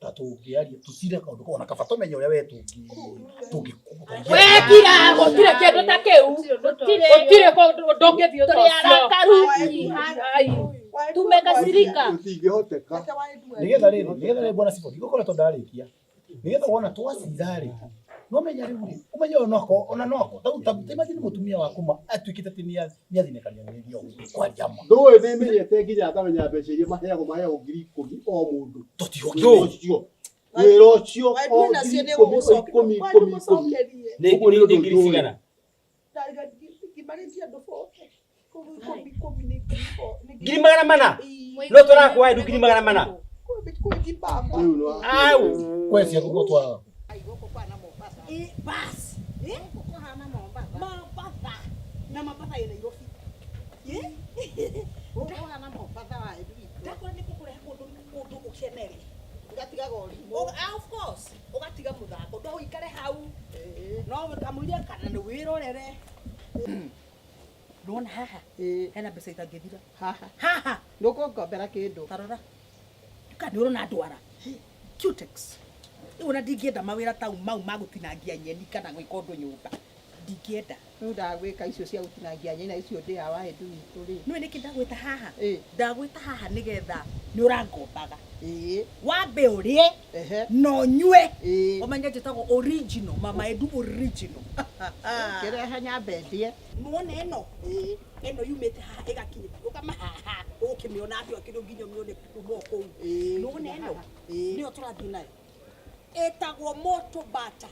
ta tũngĩaria tũcire kaũndũ kau ona kaba tũmenye ũrĩa we tũngĩ Wekira gũtirĩ kĩndũ ta kĩu. Gũtirĩ ndũngĩthiĩ ũndũ Tũrĩ ũcio. arakaru. Tumekasirika. Gũtingĩhoteka. Nĩgetha rĩrĩ nĩgetha rĩrĩ bwana Cibũ ndigũkoretwo ndarĩkia nĩgetha wona twacira rĩ no menya rĩu rĩ ũmenye ũyũ no ona no ako ta ta imagine mũtumia waku ma atuĩkĩte atĩ nĩathinĩkania nĩ rĩo kwaria ma. Ndũĩ nĩ menyete nginya ngamenya mbeca iria maheagwo maheagwo 10,000 o mũndũ. Tũtiũĩ. Ũcio. Wĩra ũcio o Waendu nacio ngiri nĩ ikũmi o ikũmi ikũmi ikũmi. Nĩ Ũguo nĩ ũndũ ngiri njũĩ. cigana? Ngimarĩtie andũ bote. Koguo ikũmi ikũmi nĩ ngiri nĩ Ngiri magana mana. No tũrakua Edu ngiri magana mana. Au. We ciaku gũtwaraga. Bas. Mombatha. Na Mombatha ĩ Nairobi. Ũkũhana Mombatha wa Edu witũ. Ndakora nĩ ngũkũrehe kũndũ kũndũ ũkenere. Ũgatigaga ũrimũ. Of course. Ũgatiga mũthako. No ũikare hau. No kamũira kana nĩ wĩrorere. Nĩwona haha? Hena mbeca itangĩthira. Haha. Haha. Nĩũkũngombera kĩndũ. Tarora. Kana nĩ ũrona ndwara. Cutex. Rĩu ona ndingĩenda mawĩra tau mau ma gũtinangia nyeni kana gwĩka ũndũ nyũmba. Ndingĩenda. Rĩu ndagwĩka icio cia gũtinangia nyeni na icio ndĩaga wa Edu witũ rĩ. Nĩũĩ nĩkĩ ndagwĩta haha? Ndagwĩta haha nĩgetha nĩ ũrangombaga. Wambe ũrĩe na ũnyue. Ũmenye njĩtagwo original, Mama Edu original. Kĩrehe nyambe ndĩe. Nĩwona ĩno? Ĩno yumĩte haha ĩgakinya ũkama haha ũgũkĩmĩona atĩa kĩndũ nginya ũmĩone kuma o kũu. Nĩwona ĩno? Nĩyo tũrathiĩ nayo. Ĩtagwo moto bata.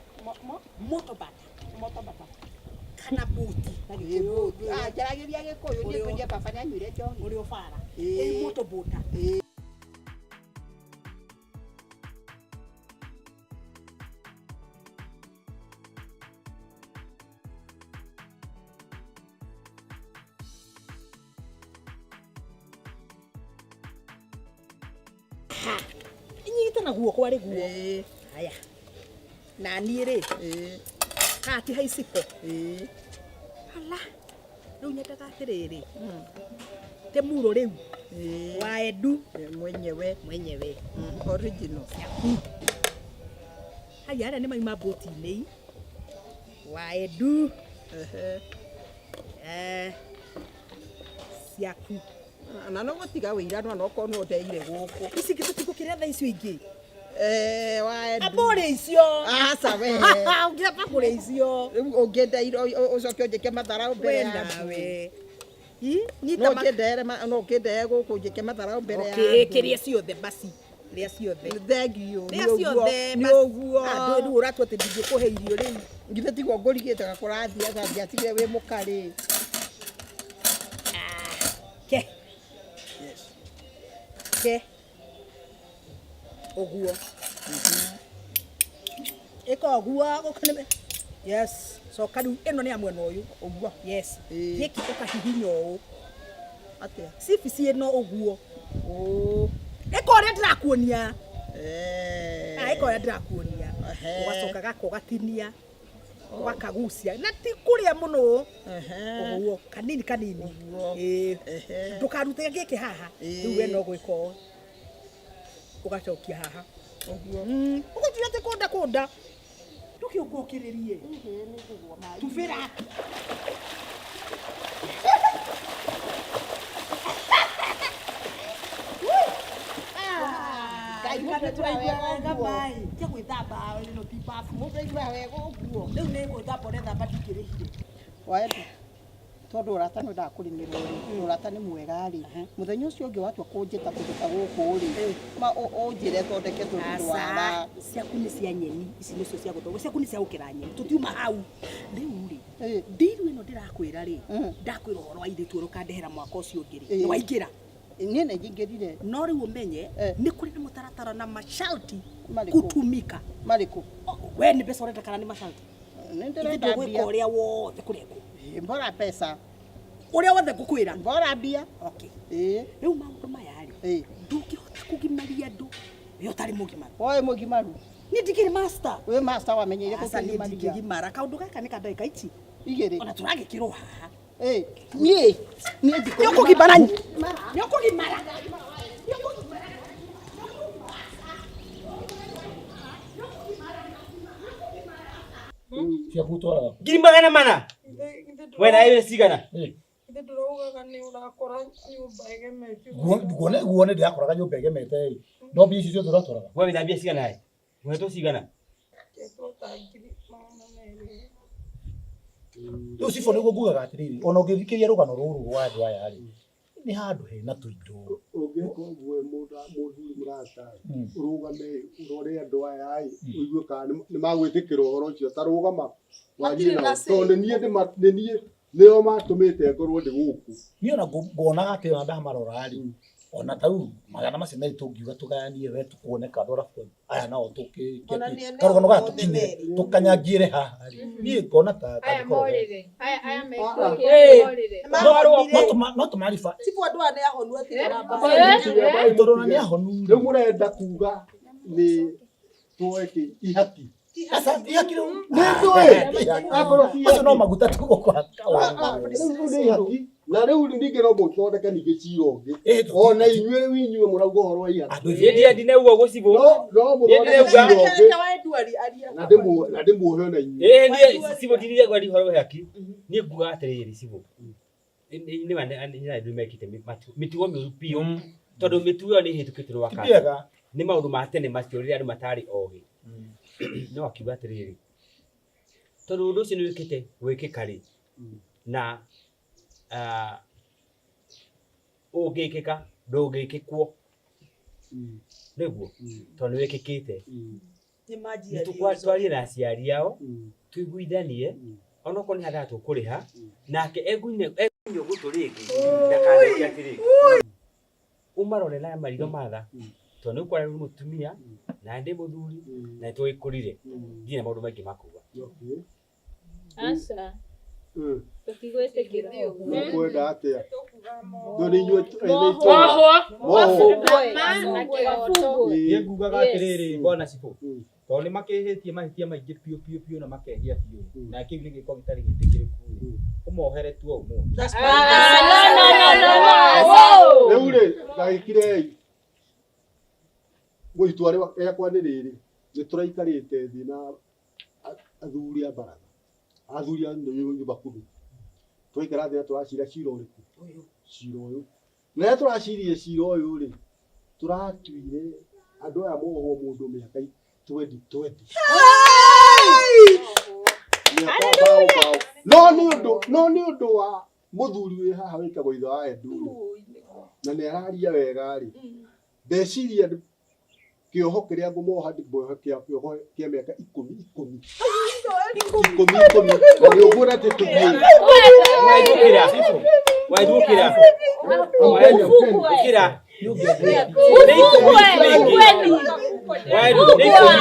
Moto bata. Moto bata. Kana buti. Na Gĩkũyũ. Ah, njaragĩria Gĩkũyũ niĩ ngwĩria baba nĩanyuire njohi. Ũrĩ ũbara. Ĩ moto bota. Inyita na guoko arĩ guo. Haya. Na niĩ rĩ. Haha ti haiciko. Hala. Rĩu nyendaga atĩrĩrĩ. Te muro rĩu. Wa Edu. Mwenyewe. Mwenyewe. Original. Haya arĩa nĩ mauma mbũti-inĩ. Wa Edu. Ciaku. Na no gũtiga wĩiranwa no korwo nĩ ũndeire gũkũ. Ici ingĩ tũtigũkĩrĩa thaa icio ingĩ. Wa Edu. Amba ũrĩe icio. Aca we. Ũngĩamba kũrĩa icio. Rĩu ũngĩndeire ũcoke ũnjĩke matharau mbere We ya nawe. No ũkĩndeere no ũkĩndeere gũkũ ũnjĩke matharau mbere ya Okay, andũ. kĩrĩa ciothe basi. Rĩa ciothe. Thengiũ. Rĩa ciothe Nĩ basi. ũguo. Andũ rĩu ũratua atĩ ndingĩkũhe irio rĩu. Githĩ tiguo ngũrigĩte gakũrathiaga ndiatigire wĩ mũkarĩ. Ke. Ke. Ũguo. Ĩka ũguo gũkũ nĩ Yes. Coka rĩu ĩno nĩ ya mwena ũyũ. Ũguo. Yes. Gĩkĩ ũkahihinya ũũ. Atĩa? Cibici ĩno ũguo. Ĩka ũrĩa ndĩrakuonia. Ĩka ũrĩa ndĩrakuonia. Ũgacoka gaka ũgatinia. Ũgakagucia. Na ti kũrĩa mũno. Ũguo. Kanini kanini. Ndũkarute gĩkĩ haha. Rĩu we no gwĩka ũũ. Ũgacokia haha. Ũguo. Ũgũtiga atĩ kũnda kũnda. Ndũkĩũka ũkĩrĩrie. Tubĩra. Ngai mũndũ aiguaga wega maĩ. Tiga gwĩthamba ĩno ti bafu. Mũndũ aiguaga wega ũguo. Rĩu nĩ gwĩthamba ũrethamba ndingĩrĩhire. Wa Edu. Tondũ ũrata nĩ wendaga kũrĩmĩrwo rĩ, ũrata nĩ mwega rĩ, mũthenya ũcio ũngĩ watua kũnjĩta kũndũ ta gũkũ rĩ, ma ũnjĩre thondeke tũndũ ndwara. Ciaku nĩ cia nyeni, ici nĩcio cia gũthondekwo, ciaku nĩ cia gũkĩra nyeni, tũtiuma hau. Rĩu rĩ, ndiru ĩno ndĩrakwĩra rĩ, ndakwĩra ũhoro wa airĩtu ũrĩa ũkandehera mwaka ũcio ũngĩ rĩ, nĩ waingĩra. Niĩ nĩ njingĩrire. No rĩu ũmenye, nĩ kũrĩ na mũtaratara na masharti Marĩkũ? kutumika. Marĩkũ? We nĩ mbeca ũrenda kana nĩ masharti? Nĩ Ithe ndĩrenda ndũgwĩka mbia. ũrĩa wothe kũrekwo. Mbora mbeca. Ũrĩa wothe ngũkwĩra. Mbora mbia. Okay. Rĩu maũndũ maya rĩ, ndũngĩhota kũgimaria andũ we ũtarĩ mũgimaru. Woe mũgimaru. Niĩ ndikĩrĩ master. Wĩ master wamenyeire Aca niĩ gũkĩgimaria. ndingĩgimara. Kaũndũ gaka nĩ ka ndagĩka ici. Igĩrĩ. Ona tũragĩkĩrwo haha. Niĩ niĩ Nĩ ũkũgimara. Nĩ ũkũgimara. Ciaku ũtwaraga 400,000. We nawe wĩ cigana? Ithe ndũraugaga nĩ ũrakora nyũmba ĩgemete. Guone guone ndĩrakoraga nyũmba ĩgemete ĩ. No mbia icio ciothe ũratwaraga. We wĩna mbia cigana ĩ? Ũhetwo cigana? Ngetwo ta 200,000. Rĩu cibũ nĩguo ngugaga atĩrĩrĩ, ona ũngĩthikĩria rũgano rũrũ rwa andũ aya rĩ, nĩ handũ hena tũindo. Ũngĩka ũguo mũthuri mũrata ũrũgame ũrore andũ aya ĩ ũigue kana nĩ magwĩtĩkĩra ũhoro ũcio ta rũgama warie nao tondũ nĩ niĩ nĩ niĩ nĩo matũmĩte ngorwo ndĩ gũkũ. Niĩ ona nguonaga atĩ ona ndamarora rĩ, ona ta rĩu magana macio merĩ tũngiuga tũgayanie we tũkuoneka andũ arabu aya nao karũgano gaka tũkinyĩre tũkanyangiĩre haha rĩ, niĩ ngona ta Aya kangĩkorwo morĩre. Aya aya Eh. mekũrĩre. No tũmariba Cibũ andũ aya nĩ ahonu atirĩ na mbara. tondũ ona nĩ ahonu. Rĩu mũrenda kuga nĩ tuoe kĩ ihaki. Aca ihaki rĩu Nĩ njũĩ. Akorwo ti macio no maguta tu gũkũhaka. Rĩu nĩ ihaki na rĩu ningĩ no mũthondeke ningĩ cira ũngĩ ona inyuĩ rĩu inyuĩ mũrauga ũhoro wa ihaki. Niĩ ndinauga ũguo cibũ. No mũthondeke cira ũngĩ na ndĩmuohe ona inyuĩ. Ĩĩ niĩ cibũ ndiriaga ũhoro wa ihaki. Niĩ ngugaga atĩrĩrĩ cibũ. Nĩ ma nĩ andũ mekĩte mĩtugo mĩũru biũ tondũ mĩtugo ĩyo nĩ ĩhĩtũkĩte nĩ wakati. Ti mĩega. Nĩ maũndũ ma tene macio rĩrĩa andũ matarĩ ogĩ. No akiuga atĩrĩrĩ, tondũ ũndũ ũcio nĩ wĩkĩte gwĩkĩka rĩ, na ũngĩkĩka ndũngĩkĩkwo nĩguo tondũ nĩ wĩkĩkĩte. Nĩ twarie na aciari ao tuiguithanie onokorwo nĩ hathara tũkũrĩha nake egunyio gũtũ rĩngĩ ndakaneke atĩrĩ ũmarore na maritho matha tondũ nĩ ũkora rĩu mũtumia na ndĩ mũthuri na nĩ tũgĩkũrire ndirĩ na maũndũ maingĩ ma kuga. Aca. Tũtigwĩtĩkĩra. Mũkwenda atĩa? Tondũ nĩ inyuĩ ene itũũra. Mohwo. Mohwo. Niĩ ngugaga atĩrĩrĩ bwana cibũ tondũ nĩ makĩhĩtie mahĩtia maingĩ biũ biũ biũ na makehia biũ na kĩu nĩ gĩko gĩtarĩ gĩtĩkĩrĩku ũmohere tu o ũmũthĩ. Rĩu rĩ, ndagĩkirei. Itua rĩakwa nĩ rĩrĩ, nĩ tũraikarĩte thĩ na athuri a baratha, athuri a nyũmba kumi. Twaikara thĩ na tũracira cira ũrĩkũ? Cira ũyũ. Na rĩrĩa tũracirie cira ũyũ rĩ, tũratuire andũ aya mohwo mũndũ mĩaka 20 20. Mĩaka bao bao. No nĩ ũndũ wa mũthuri wĩ haha wĩtagwo ithe wa Edu rĩ, na nĩ araria wega rĩ, ndeciria kĩoho kĩrĩa ngũmoha ndĩmohe kĩoho kĩa mĩaka ikũmi ikũmi ikũmi ikũmi na nĩ ũguo atĩ tũthiĩ. Waithũkĩra. Waithũkĩra. Ũkĩra. Nĩ ikũmi ikũmi. Waithũ nĩ ikũmi.